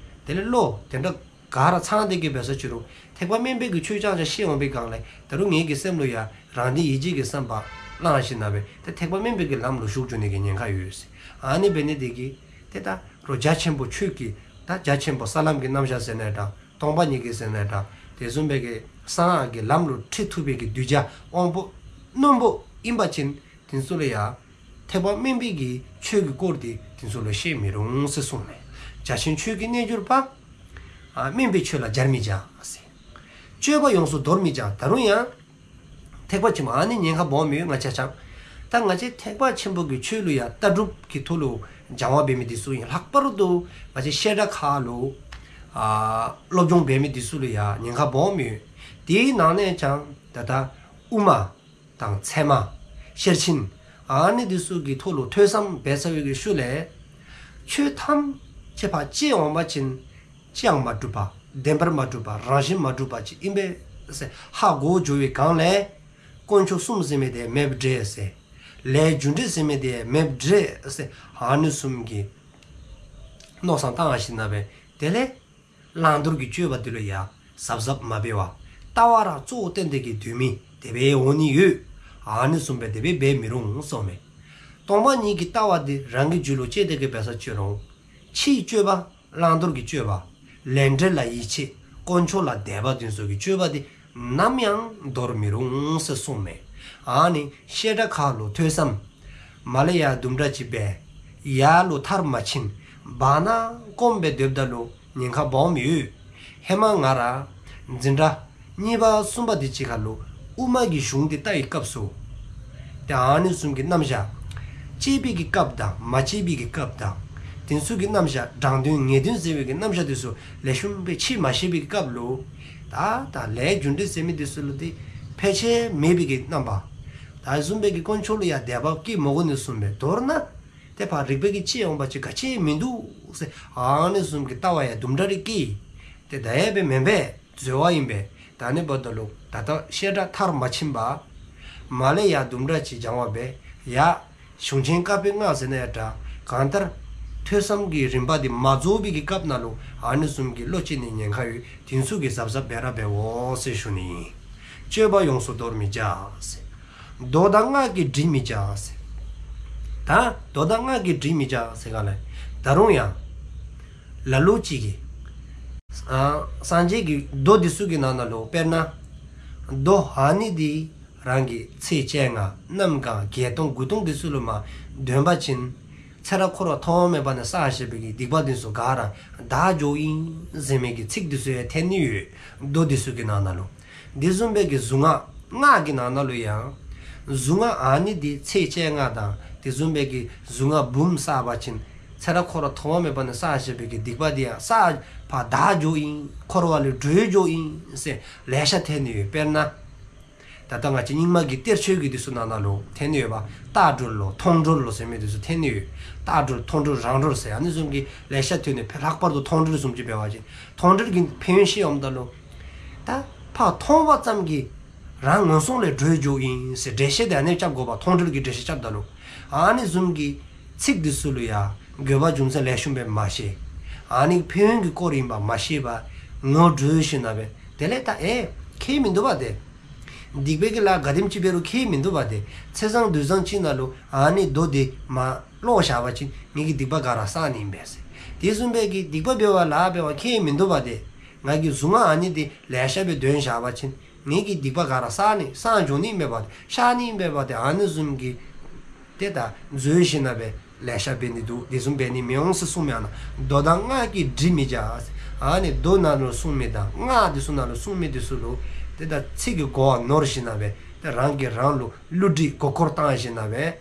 དེ་ལས་བློ་དེ་འདྲ་ག་ར་ཚང་སྟེ་གི་སྦེ་ཟེར་ཅི་རུང་ཐེག་པ་དམན་པའི་གི་ཆོས་ཙང་ཙང་བཤད་འོང་པའི་སྒང་ལས་ད་རུང་ངེའི་གི་སེམས་ལུ་ཡང་རང་དོན་ཡིད་བྱེད་ཀྱི་བསམ་པ་བླངས་ཞིནམ་ལས་ད་ཐེག་པ་དམན་པའི་གི་ལམ་ལུ་ཞུགས་འགྱོ་ནི་གི་ཉེན་ཁ་ཡོད་ཟེར། ཨ་ནི་འབད་ནི་དེ་གིས་དེ་ད་རུང་རྒྱ་ཆེན་པོ་ཆོས་ཀྱི་ད་རྒྱ་ཆེན་པོ་ས་ལམ་གྱི་རྣམ་གཞག་ཟེར་ནའི་འདྲ། སྟོང་པ་ཉིད་ཀྱི་ཟེར་ནའི་འདྲ། དེ་བཟུམ་སྦེ་གི་གསང་སྔགས་ཀྱི་ལམ་ལུ་ཁྲིད་ཐུབ་པའི་གི་གདུལ་བྱ་དབང་པོ་རྣོན་པོ་ཨིན་པ་ཅིན་དེ་ཚུ་ལུ་ཡང་ཐེག་པ་དམན་པའི་གི་ཆོས་ཀྱི་སྐོར་དེ་དེ་ཚུ་ལུ་བཤད་མི་རུང་ཟེར་གསུངས་མས། རྒྱ་ཆེན་ཆོས་ཀྱི་རྣལ་འབྱོར་པ། ཨ་དམན་པའི་ཆོས་ལ་སྦྱར་མི་བྱ་ཟེར། སྤྱོད་པ་ཡོངས་སུ་འདོར་མི་བྱ། ད་རུང་ཡང་ཐེག་པ་ཆེན་པོ་ཨ་ནི་ཉེན་ཁ་སྦོམ་ཡོད། ང་བཅས་ཆ་ད་ང་བཅས་ཐེག་པ་ཆེན་པོ་གི་ཆོས་ལུ་ཡང་ལྟ་གྲུབ་ཀྱི་ཐོག་ལུ་སྦྱང་བ་འབད་མི་དེ་ཚུ་ཨིན། ལྷག་པར་དུ་ང་བཅས་བཤད་གྲྭ་ཁག་ལུ་ཨ་སློབ་སྦྱོང་འབད་མི་དེ་ཚུ་ལུ་ཡང་ཉེན་ཁ་སྦོམ་ཡོད། དེའི་ནང་ནས་ཀྱང་ད་ལྟ་དབུ་མ་དང་ཚད་མ་ཤེར་ཕྱིན་ཨ་ནི་དེ་ཚུ་གི་ཐོག་ལུ་ཐོས་བསམ་འབད་ཚར་བའི་གི་ཤུལ་ལས་ཆོས་ཐམས་ཅད་ཕར་དཔྱད་འོང་པ་ཅིན་ཅིའང་མ་གྲུབ་པ། བདེན་པར་མ་གྲུབ་པ། རང་བཞིན་མ་གྲུབ་པ་ཅིག་ཨིན་པས་ཟེར་ཧ་གོ་འགྱོ་བའི་སྒང་ལས་དཀོན་མཆོག་གསུམ་ཟེར་མི་དེ་མེདཔ་འདྲས་ཟེར། ལས་རྒྱུ་འབྲས་ཟེར་མི་དེ་མེདཔ་འདྲས་ཟེར། ཨ་ནི་བཟུམ་གྱི་མནོ་བསམ་བཏང་ཞིནམ་ལས་དེ་ལས་བླང་དོར་གྱི་སྤྱོད་པ་དེ་ལུ་ཡང་གཟབ་གཟབ་མ་འབད་བར་ལྟ་བ་ར་གཙོ་བོ་བསྟེན་ཏེ་གི་སྡོད་མི་དེ་སྦེ་འོང་ནི་ཡོད། ཨ་ནི་བཟུམ་སྦེ་དེ་སྦེ་འབད་མི་རུང་གསུངས་མས། སྟོང་པ་ཉིད་ཀྱི་ལྟ་བ་དེ་རང་གི་རྒྱུད་ལུ་སྐྱེས་ཏེ་གི་འབད་ས་ཅི་རུང་། ཕྱིའི་སྤྱོད་པ། བླང་དོར་གྱི་སྤྱོད་པ། ལས་འབྲས་ལ་ཡིད་ཆེས། དཀོན་མཆོག་ལ་དད་པ་དེ་ཚུ་གི་སྤྱོད་པ་དེ་ནམ་ཡང་འདོར་མི་རུང་ཟེར་གསུངས་མས། ཨ་ནི་བཤད་གྲྭ་ཁག་ལུ་ཐོས་བསམ་མ་ལས་ཡར་དུམ་གྲ་ཅིག་འབད། ཡར་ལུ་མཐར་མ་ཕྱིན་བར་ན་སྐོམ་སྦེ་སྡོདཔ་ད་ལུ་ཉེན་ཁ་སྦོམ་ཡོད། ཧེ་མ་ང་ར་འཛིན་གྲྭ་གཉིས་པ་གསུམ་པ་དེ་ཅིག་ཁར་ལུ་དབུ་མ་གི་གཞུང་དེ་ལྟ་བའི་སྐབས་སུ། ཏེ་ཨ་ནི་བཟུམ་གྱི་རྣམ་གཞག་དཔྱད་པའི་གི་སྐབས་དང་མ་དཔྱད་པའི་གི་སྐབས་དང་། དེ་ཚུ་གི་རྣམ་གཞག་དྲང་དོན་ངེས་དོན་ཟེར་བའི་གི་རྣམ་གཞག་དེ་ཚུ་ལེགས་ཤོམ་སྦེ་ཕྱེ་མ་ཤེས་པའི་གི་སྐབས་ལུ། ད་ད་ལས་རྒྱུ་འབྲས་ཟེར་མི་དེ་ཚུ་ལུ་དེ་ཕལ་ཆེར་མེད་པའི་གི་རྣམ་པ། ད་བཟུམ་སྦེ་གི་དཀོན་མཆོག་ལུ་ཡང་དད་པ་སྐྱེ་མི་དགོ་ནི་བཟུམ་སྦེ་མདོར་ན་ཏེ་ཕར་རིག་པའི་གི་ཅིག་འོང་པ་ཅིན་ག་ཅི་མིན་འདུག་ཟེར་ཨ་ནི་བཟུམ་གྱི་ལྟ་བ་ཡང་དུམ་གྲ་རེ་སྐྱེ། ཏེ་ད་ཡང་སྦེ་མེན་པས། འཛོལ་བ་ཨིན་པས། ད་ནི་འབདཝ་ད་ལུ་ད་ལྟ་བཤད་གྲྭ་མཐར་མ་ཕྱིན་པར་མར་ལས་ཡར་དུམ་གྲ་ཅིག་སྦྱང་བ་སྦེ་ཡར་གཞུང་ཆེན་བཀའ་པོད་ལྔ་ཟེར་ན་ཡང་འདྲ། གང་ལྟར་ཐོས་བསམ་གྱི་རིམ་པ་འདི་མ་རྫོགས་པའི་གི་སྐབས་ནང་ལུ་ཨ་ནི་བཟུམ་གྱི་བློ་སྐྱེ་ནི་ཉེན་ཁ་ཡོད། དེ་ཚུ་གིས་གཟབ་གཟབ་འབད་ར་འབད་འོང་ཟེར་ཞུ་ནི་ཨིན། སྤྱོད་པ་ཡོངས་སུ་འདོར་མི་བྱ་ཟེར། མདོ་དང་སྔགས་ཀྱིས་འདྲིས་མི་བྱ་ཟེར། ད་མདོ་དང་སྔགས་ཀྱིས་འདྲིས་མི་བྱ་ཟེར་ག་ལས། ད་རུང་ཡང་ལ་ལུ་ཅིག་གིས་ཨ་སངས་རྒྱས་ཀྱི་མདོ་འདི་ཚུ་གི་ནང་ན་ལུ་དཔེར་ན་མདོ་ཨ་ནི་འདི་རང་གི་ཚེ་བཅོ་ལྔ་གནམ་གང་བརྒྱད་སྟོང་དགུ་སྟོང་འདི་ཚུ་ལུ་མ་འདོན་པ་ཅིན་ཚེ་རབས་འཁོར་བ་ཐོག་མེད་པ་ནས་བསགས་བཞག་པའི་གི་སྡིག་པ་འདི་ཚུ་ག་ར་དག་འགྱོཝ་ཨིན་ཟེར་མི་གི་ཚིག་འདི་ཚུ་ཡང་ཐོན་ནི་ཡོད། མདོ་འདི་ཚུ་གི་ནང་ན་ལུ། འདི་བཟུམ་སྦེ་གི་གཟུངས་སྔགས་སྔགས་ཀྱི་ནང་ན་ལུ་ཡང་གཟུངས་སྔགས་ཨ་ནི་འདི་ཚེ་བཅོ་ལྔ་དང་དེ་བཟུམ་སྦེ་གི་གཟུངས་སྔགས་འབུམ་བསགས་པ་ཅིན་ཚེ་རབས་འཁོར་བ་ཐོག་མེད་པ་ནས་བསགས་བཞག་པའི་གི་སྡིག་པ་འདི་ཡང་བསགས་པ་དག་འགྱོཝ་ཨིན། འཁོར་བ་ལས་གྲོལ་འགྱོཝ་ཨིན་ཟེར་ལེ་ཤ་ཐོན་ནི་ཡོད། དཔེར་ན་ད་ལྟ་ང་བཅས་རྙིང་མ་གི་གཏེར་ཆོས་ཀྱི་འདི་ཚུ་ནང་ན་ལུ་ཐོན་ནི་ཡོདཔ། ལྟ་གྲོལ་ལོ་མཐོང་གྲོལ་ལོ་ཟེར་མི་འདི་ཚུ་ཐོན་ནི་ཡོད། ལྟ་གྲོལ་མཐོང་གྲོལ་རང་གྲོལ་ཟེར་ཨ་ནི་བཟུམ་གྱི་ལེ་ཤ་ཐོན་ནི། ལྷག་པར་དུ་མཐོང་གྲོལ་བཟུམ་ཅིག་འབད་བ་ཅིན་མཐོང་གྲོལ་གྱི་ཕན་ཡོན་བཤད་འོངམ་ད་ལུ་ད་ཕར་མཐོང་བ་ཙམ་གྱིས་རང་ངན་སོང་ལས་གྲོལ་འགྱོཝ་ཨིན་ཟེར་འགྲེལ་བཤད་འདི་ཨ་ནི་རྐྱབ་དགོཔ། མཐོང་གྲོལ་གྱི་འགྲེལ་བཤད་རྐྱབ་ད་ལུ་ཨ་ནི་བཟུམ་གྱི་ཚིག་འདི་ཚུ་ལུ་ཡང་དགོས་པ་རྒྱུ་མཚན་ལེགས་ཤོམ་སྦེ་མ་ཤེས། ཨ་ནི་ཕན་ཡོན་གྱི་སྐོར་ཨིནམ་མ་ཤེསཔ་ངོ་སྤྲོད་ཞིནམ་ལས་དེ་ལས་ད་ཨེ་ཁྱད་མིན་འདུག་པ་དེ། སྡིག་པའི་གི་ལཱ་ག་དེམ་ཅིག་འབད་རུང་ཁྱད་མིན་འདུག་པ་དེ། ཚེས་བཟང་དུས་བཟང་ཅིག་ནང་ལུ་ཨ་ནི་མདོ་འདི་མ་ཀློག་བཞག་པ་ཅིན་ངེ་གི་སྡིག་པ་ག་ར་བསགས་ནི་ཨིན་པས་ཟེར། དེ་བཟུམ་སྦེ་གི་སྡིག་པ་འབད་བ་ལཱ་འབད་བ་ཁྱད་མིན་འདུག་པ་དེ། ང་གིས་གཟུངས་སྔགས་ཨ་ནི་འདི་ལེ་ཤ་སྦེ་འདོན་བཞག་པ་ཅིན་ངེ་གི་སྡིག་པ་ག་ར་བསགས་ནི་བསགས་འགྱོ་ནི་ཨིན་པས་པ་དེ། བཤགས་ནི་ཨིན་པས་པ་དེ། ཨ་ནི་བཟུམ་གྱི་ཏེ་ད་འཛོལ་ཞིནམ་ལས་ལེ་ཤ་འབད་ནི་འདུག། དེ་བཟུམ་འབད་ནི་མི་འོང་ཟེར་གསུངས་མི་ཨ་ནཱ། མདོ་དང་སྔགས་ཀྱིས་འདྲིས་མི་བྱ། ཨ་ནི་མདོ་ནང་ལུ་གསུངས་མི་དང་སྔགས་འདི་ཚུ་ནང་ལུ་གསུངས་མི་འདི་ཚུ་ལུ་ཏེ་ད་ཚིག་གི་གོ་བ་ནོར་ཞིནམ་ལས་ཏེ་རང་གིས་རང་ལུ་བསླུ་བྲིད་མགུ་སྐོར་བཏང་ཞིནམ་ལས་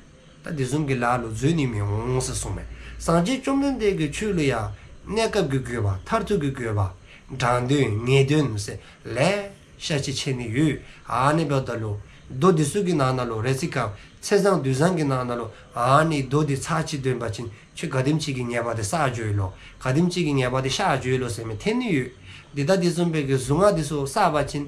ད་དེ་བཟུམ་གྱི་ལཱ་ལུ་འཛུལ་ནི་མི་འོང་ཟེར་གསུངས་མས། སངས་རྒྱས་བཅོམ་ལྡན་འདས་ཀྱི་ཆོས་ལུ་ཡང་གནས་སྐབས་ཀྱི་དགོས་པ་མཐར་ཐུག་གི་དགོས་པ་དྲང་དོན་ངེས་དོན་ཟེར་ལེ་ཤ་ཅིག་ཕྱེ་ནི་ཡོད། ཨ་ནི་འབདཝ་ད་ལུ་མདོ་འདི་ཚུ་གི་ནང་ན་ལུ་རེ་ཅིག་སྐབས་ཚེས་བཟང་དུས་བཟང་གི་ནང་ན་ལུ་ཨ་ནི་མདོ་འདི་ཚར་གཅིག་འདོན་པ་ཅིན་ཁྱོད་ག་དེམ་ཅིག་གི་ཉེས་པ་འདི་བསགས་འགྱོ་ཡི་ལོ། ག་དེམ་ཅིག་གི་ཉེས་པ་འདི་བཤགས་འགྱོ་ཡི་ལོ་ཟེར་མི་ཐོན་ནི་ཡོད། འདི་ད་དེ་བཟུམ་སྦེ་གི་གཟུངས་སྔགས་འདི་ཚུ་བསགས་པ་ཅིན་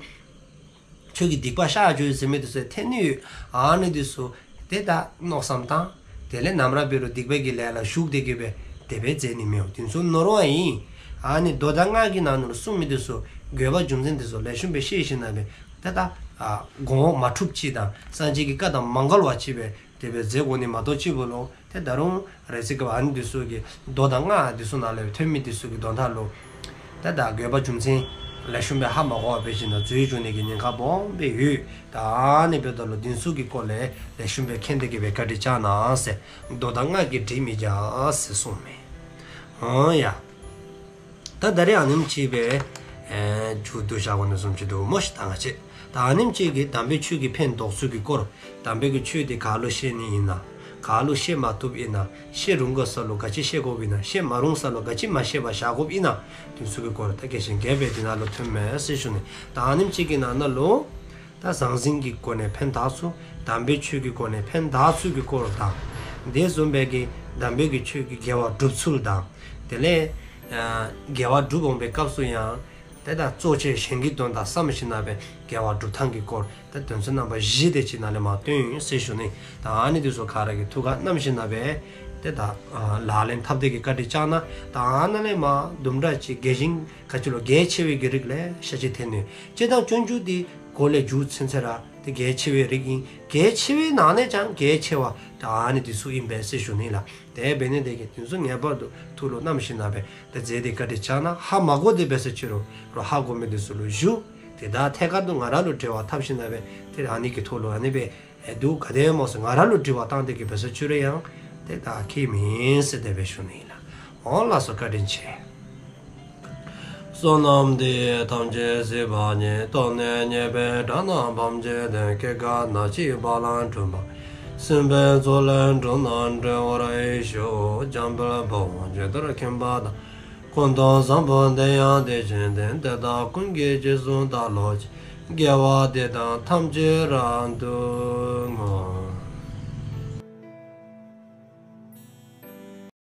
ཁྱོད་ཀྱི་སྡིག་པ་བཤགས་འགྱོ་ཡི་ཟེར་མི་འདི་ཚུ་ཐོན་ནི་ཡོད། ཨ་ནི་འདི་ཚུ་ཏེ་ད་མནོ་བསམ་བཏང་། དེ་ལས་ནམ་ར་འབད་རུང་སྡིག་པའི་གི་ལཱ་ལུ་ཞུགས་ཏེ་གི་སྦེ་དེ་སྦེ་མཛད་ནི་མི་འོང་། དེ་ཚུ་ནོར་བ་ཨིན། ཨ་ནི་མདོ་དང་སྔགས་ཀྱི་ནང་ན་ལུ་གསུངས་མི་འདི་ཚུ་དགོས་པ་རྒྱུ་མཚན་འདི་ཚུ་ལེགས་ཤོམ་སྦེ་ཤེས་ཞིནམ་ལས་ཏེ་ད་ཨ་དགོངས་པ་མ་འཁྲུལ་ཅིག་དང་སངས་རྒྱས་ཀྱི་བཀའ་དང་མ་འགལ་བ་ཅིག་སྦེ་དེ་སྦེ་མཛད་དགོ་ནི་མ་གཏོགས་ཅིག་པོ་ལུ་ཏེ་ད་རུང་རེ་ཅིག་སྐབས་ཨ་ནི་འདི་ཚུ་གི་མདོ་དང་སྔགས་འདི་ཚུ་ནང་ལས་ཐོན་མི་འདི་ཚུ་གི་དོན་དག་ལུ་ཏེ་ད་དགོས་པ་རྒྱུ་མཚན་ལེགས་ཤོམ་སྦེ་ཧ་མ་གོ་བར་འབད་ཞིནམ་ལས་འཛོལ་འགྱོ་ནི་གི་ཉེན་ཁ་སྦོམ་སྦེ་ཡོད། ད་ཨ་ནི་འབདཝ་ད་ལུ་འདི་ཚུ་གི་སྐོར་ལས་ལེགས་ཤོམ་སྦེ་མཁྱེན་ཏེ་གི་སྦེ་བཀའ་དྲིན་བསྐྱང་གནང་ཟེར། མདོ་དང་སྔགས་ཀྱིས་འདྲིས་མི་བྱ་ཟེར་གསུངས་མས། འོང་ཡ། ད་ད་རེས་ཨ་ནེམ་ཅིག་སྦེ་ཨེ་མཇུག་བསྡུ་བཞག་དགོ་ནི་བཟུམ་ཅིག་འདུག་སྨོ་ཤིག། ད་ང་བཅས་ད་ཨ་ནེམ་ཅིག་གིས་དམ་པའི་ཆོས་ཀྱི་ཕན་འདོགས་ཚུལ་གྱི་སྐོར། དམ་པའི་གི་ཆོས་འདི་ག་ལུ་བཤད་ནི་ཨིན་ན། ག་ལུ་བཤད་མ་བཏུབ་ཨིན་ན། བཤད་རུང་གི་ས་ལུ་ག་ཅི་བཤད་དགོཔ་ཨིན་ན། བཤད་མ་རུང་ས་ལུ་ག་ཅི་མ་བཤད་པར་བཞག་དགོཔ་ཨིན་ན། དེ་ཚུ་གི་སྐོར་ད་རྒྱས་ཤིང་རྒྱས་སྦེ་འདི་ནང་ལུ་ཐོན་མས་ཟེར་ཞུ་ནི། ད་ཨ་ནེམ་ཅིག་གི་ནང་ན་ལུ་ད་ཟང་ཟིང་གི་སྒོ་ནས་ཕན་བཏགས་ཚུལ། དམ་པའི་ཆོས་ཀྱི་སྒོ་ནས་ཕན་བཏགས་ཚུལ་གྱི་སྐོར་དང་། དེ་བཟུམ་སྦེ་གི་དམ་པའི་གི་ཆོས་ཀྱི་དགེ་བ་སྒྲུབ་ཚུལ་དང་། དེ་ལས་ཨ་དགེ་བ་སྒྲུབ་འོང་པའི་སྐབས་སུ་ཡང་ཏེ་ད་གཙོ་ཆེ་གཞན་གྱི་དོན་དག་བསམ་ཞིནམ་ལས་དགེ་བ་སྒྲུབ་ཐངས་ཀྱི་སྐོར་ད་དོན་ཚན་རྣམ་པ་བཞི་དེ་ཅིག་ནང་ལས་མར་བཏོན་ཡི་ཟེར་ཞུ་ནི། ད་ཨ་ནི་འདི་ཚུ་ག་ར་གིས་ཐུགས་ཁར་བསྣམས་ཞིནམ་ལས་ཏེ་ད་ཨ་ལག་ལེན་འཐབ་སྟེ་གི་བཀའ་དྲིན་བསྐྱང་གནང་། ད་ཨ་ནཱ་ལས་མར་དུམ་གྲ་ཅིག་རྒྱས་ཤིང་ག་ཅི་ལོ་གལ་ཆེ་བའི་གི་རིགས་ལེ་ཤ་ཅིག་ཐོན་ནི། སྤྱིར་བཏང་སྤྱོད་འཇུག་འདི་མགོ་ལས་མཇུག་ཚུན་ཚོད་ར་ཏེ་གལ་ཆེ་བའི་རིགས་ཨིན། གལ་ཆེ་བའི་ནང་ནས་ཀྱང་གལ་ཆེ་བ་ད་ཨ་ནི་འདི་ཚུ་ཨིན་པས་ཟེར་ཞུ་ནི་ལགས། དེ་འབད་ནི་དེ་གིས་དེ་ཚུ་ངེས་པར་དུ་ཐུགས་ལུ་བསྣམས་ཞིནམ་ལས་ཏེ་མཛད་དེ་བཀའ་དྲིན་བསྐྱང་གནང་། ཧ་མ་གོ་དེ་འབད་ས་ཅིག་རུང་རོགས་ཧ་གོ་མི་འདི་ཚུ་ལུ་ཞུ། ཏེ་ད་ཐད་ཀར་དུ་ང་ར་ལུ་འབྲེལ་བ་འཐབ་ཞིནམ་ལས་ཏེ་ཨ་ནི་གི་ཐོག་ལུ་ཨ་ནི་སྦེ་ཨེ་འདུག་ག་དེ་སྨོ་ཟེར་ང་ར་ལུ་དྲི་བ་བཏང་སྟེ་གི་འབད་ས་ཅིག་རུང་ཡང་ཏེ་ད་ཁྱད་མེད་ཟེར་དེ་སྦེ་ཞུ་ནི་ཨིན་ལགས། འོང་ལགས་སོ། བཀའ་དྲིན་ཆེ། བསོད་ནམས་འདི་ཡིས་ཐམས་ཅད་གཟིགས་པ་ཉིད། ཐོབ་ནས་ཉེས་པའི་དགྲ་རྣམས་ཕམ་བྱས་ཏེ། སྐྱེ་རྒ་ན་འཆིའི་རྦ་རླབས་འཁྲུགས་པ་ཡི། སྲིད་པའི་མཚོ་ལས་འགྲོ་རྣམས་སྒྲོལ་བར་ཤོག། འཇམ་དཔལ་དཔའ་བོས་ཇི་ལྟར་མཁྱེན་པ་དང་། ཀུན་ཏུ་བཟང་པོ་དེ་ཡང་དེ་བཞིན་ཏེ། དེ་དག་ཀུན་གྱི་རྗེས་སུ་བདག་སློབ་ཅིང་། དགེ་བ་འདི་དག་ཐམས་ཅད་རབ་ཏུ་བསྔོ།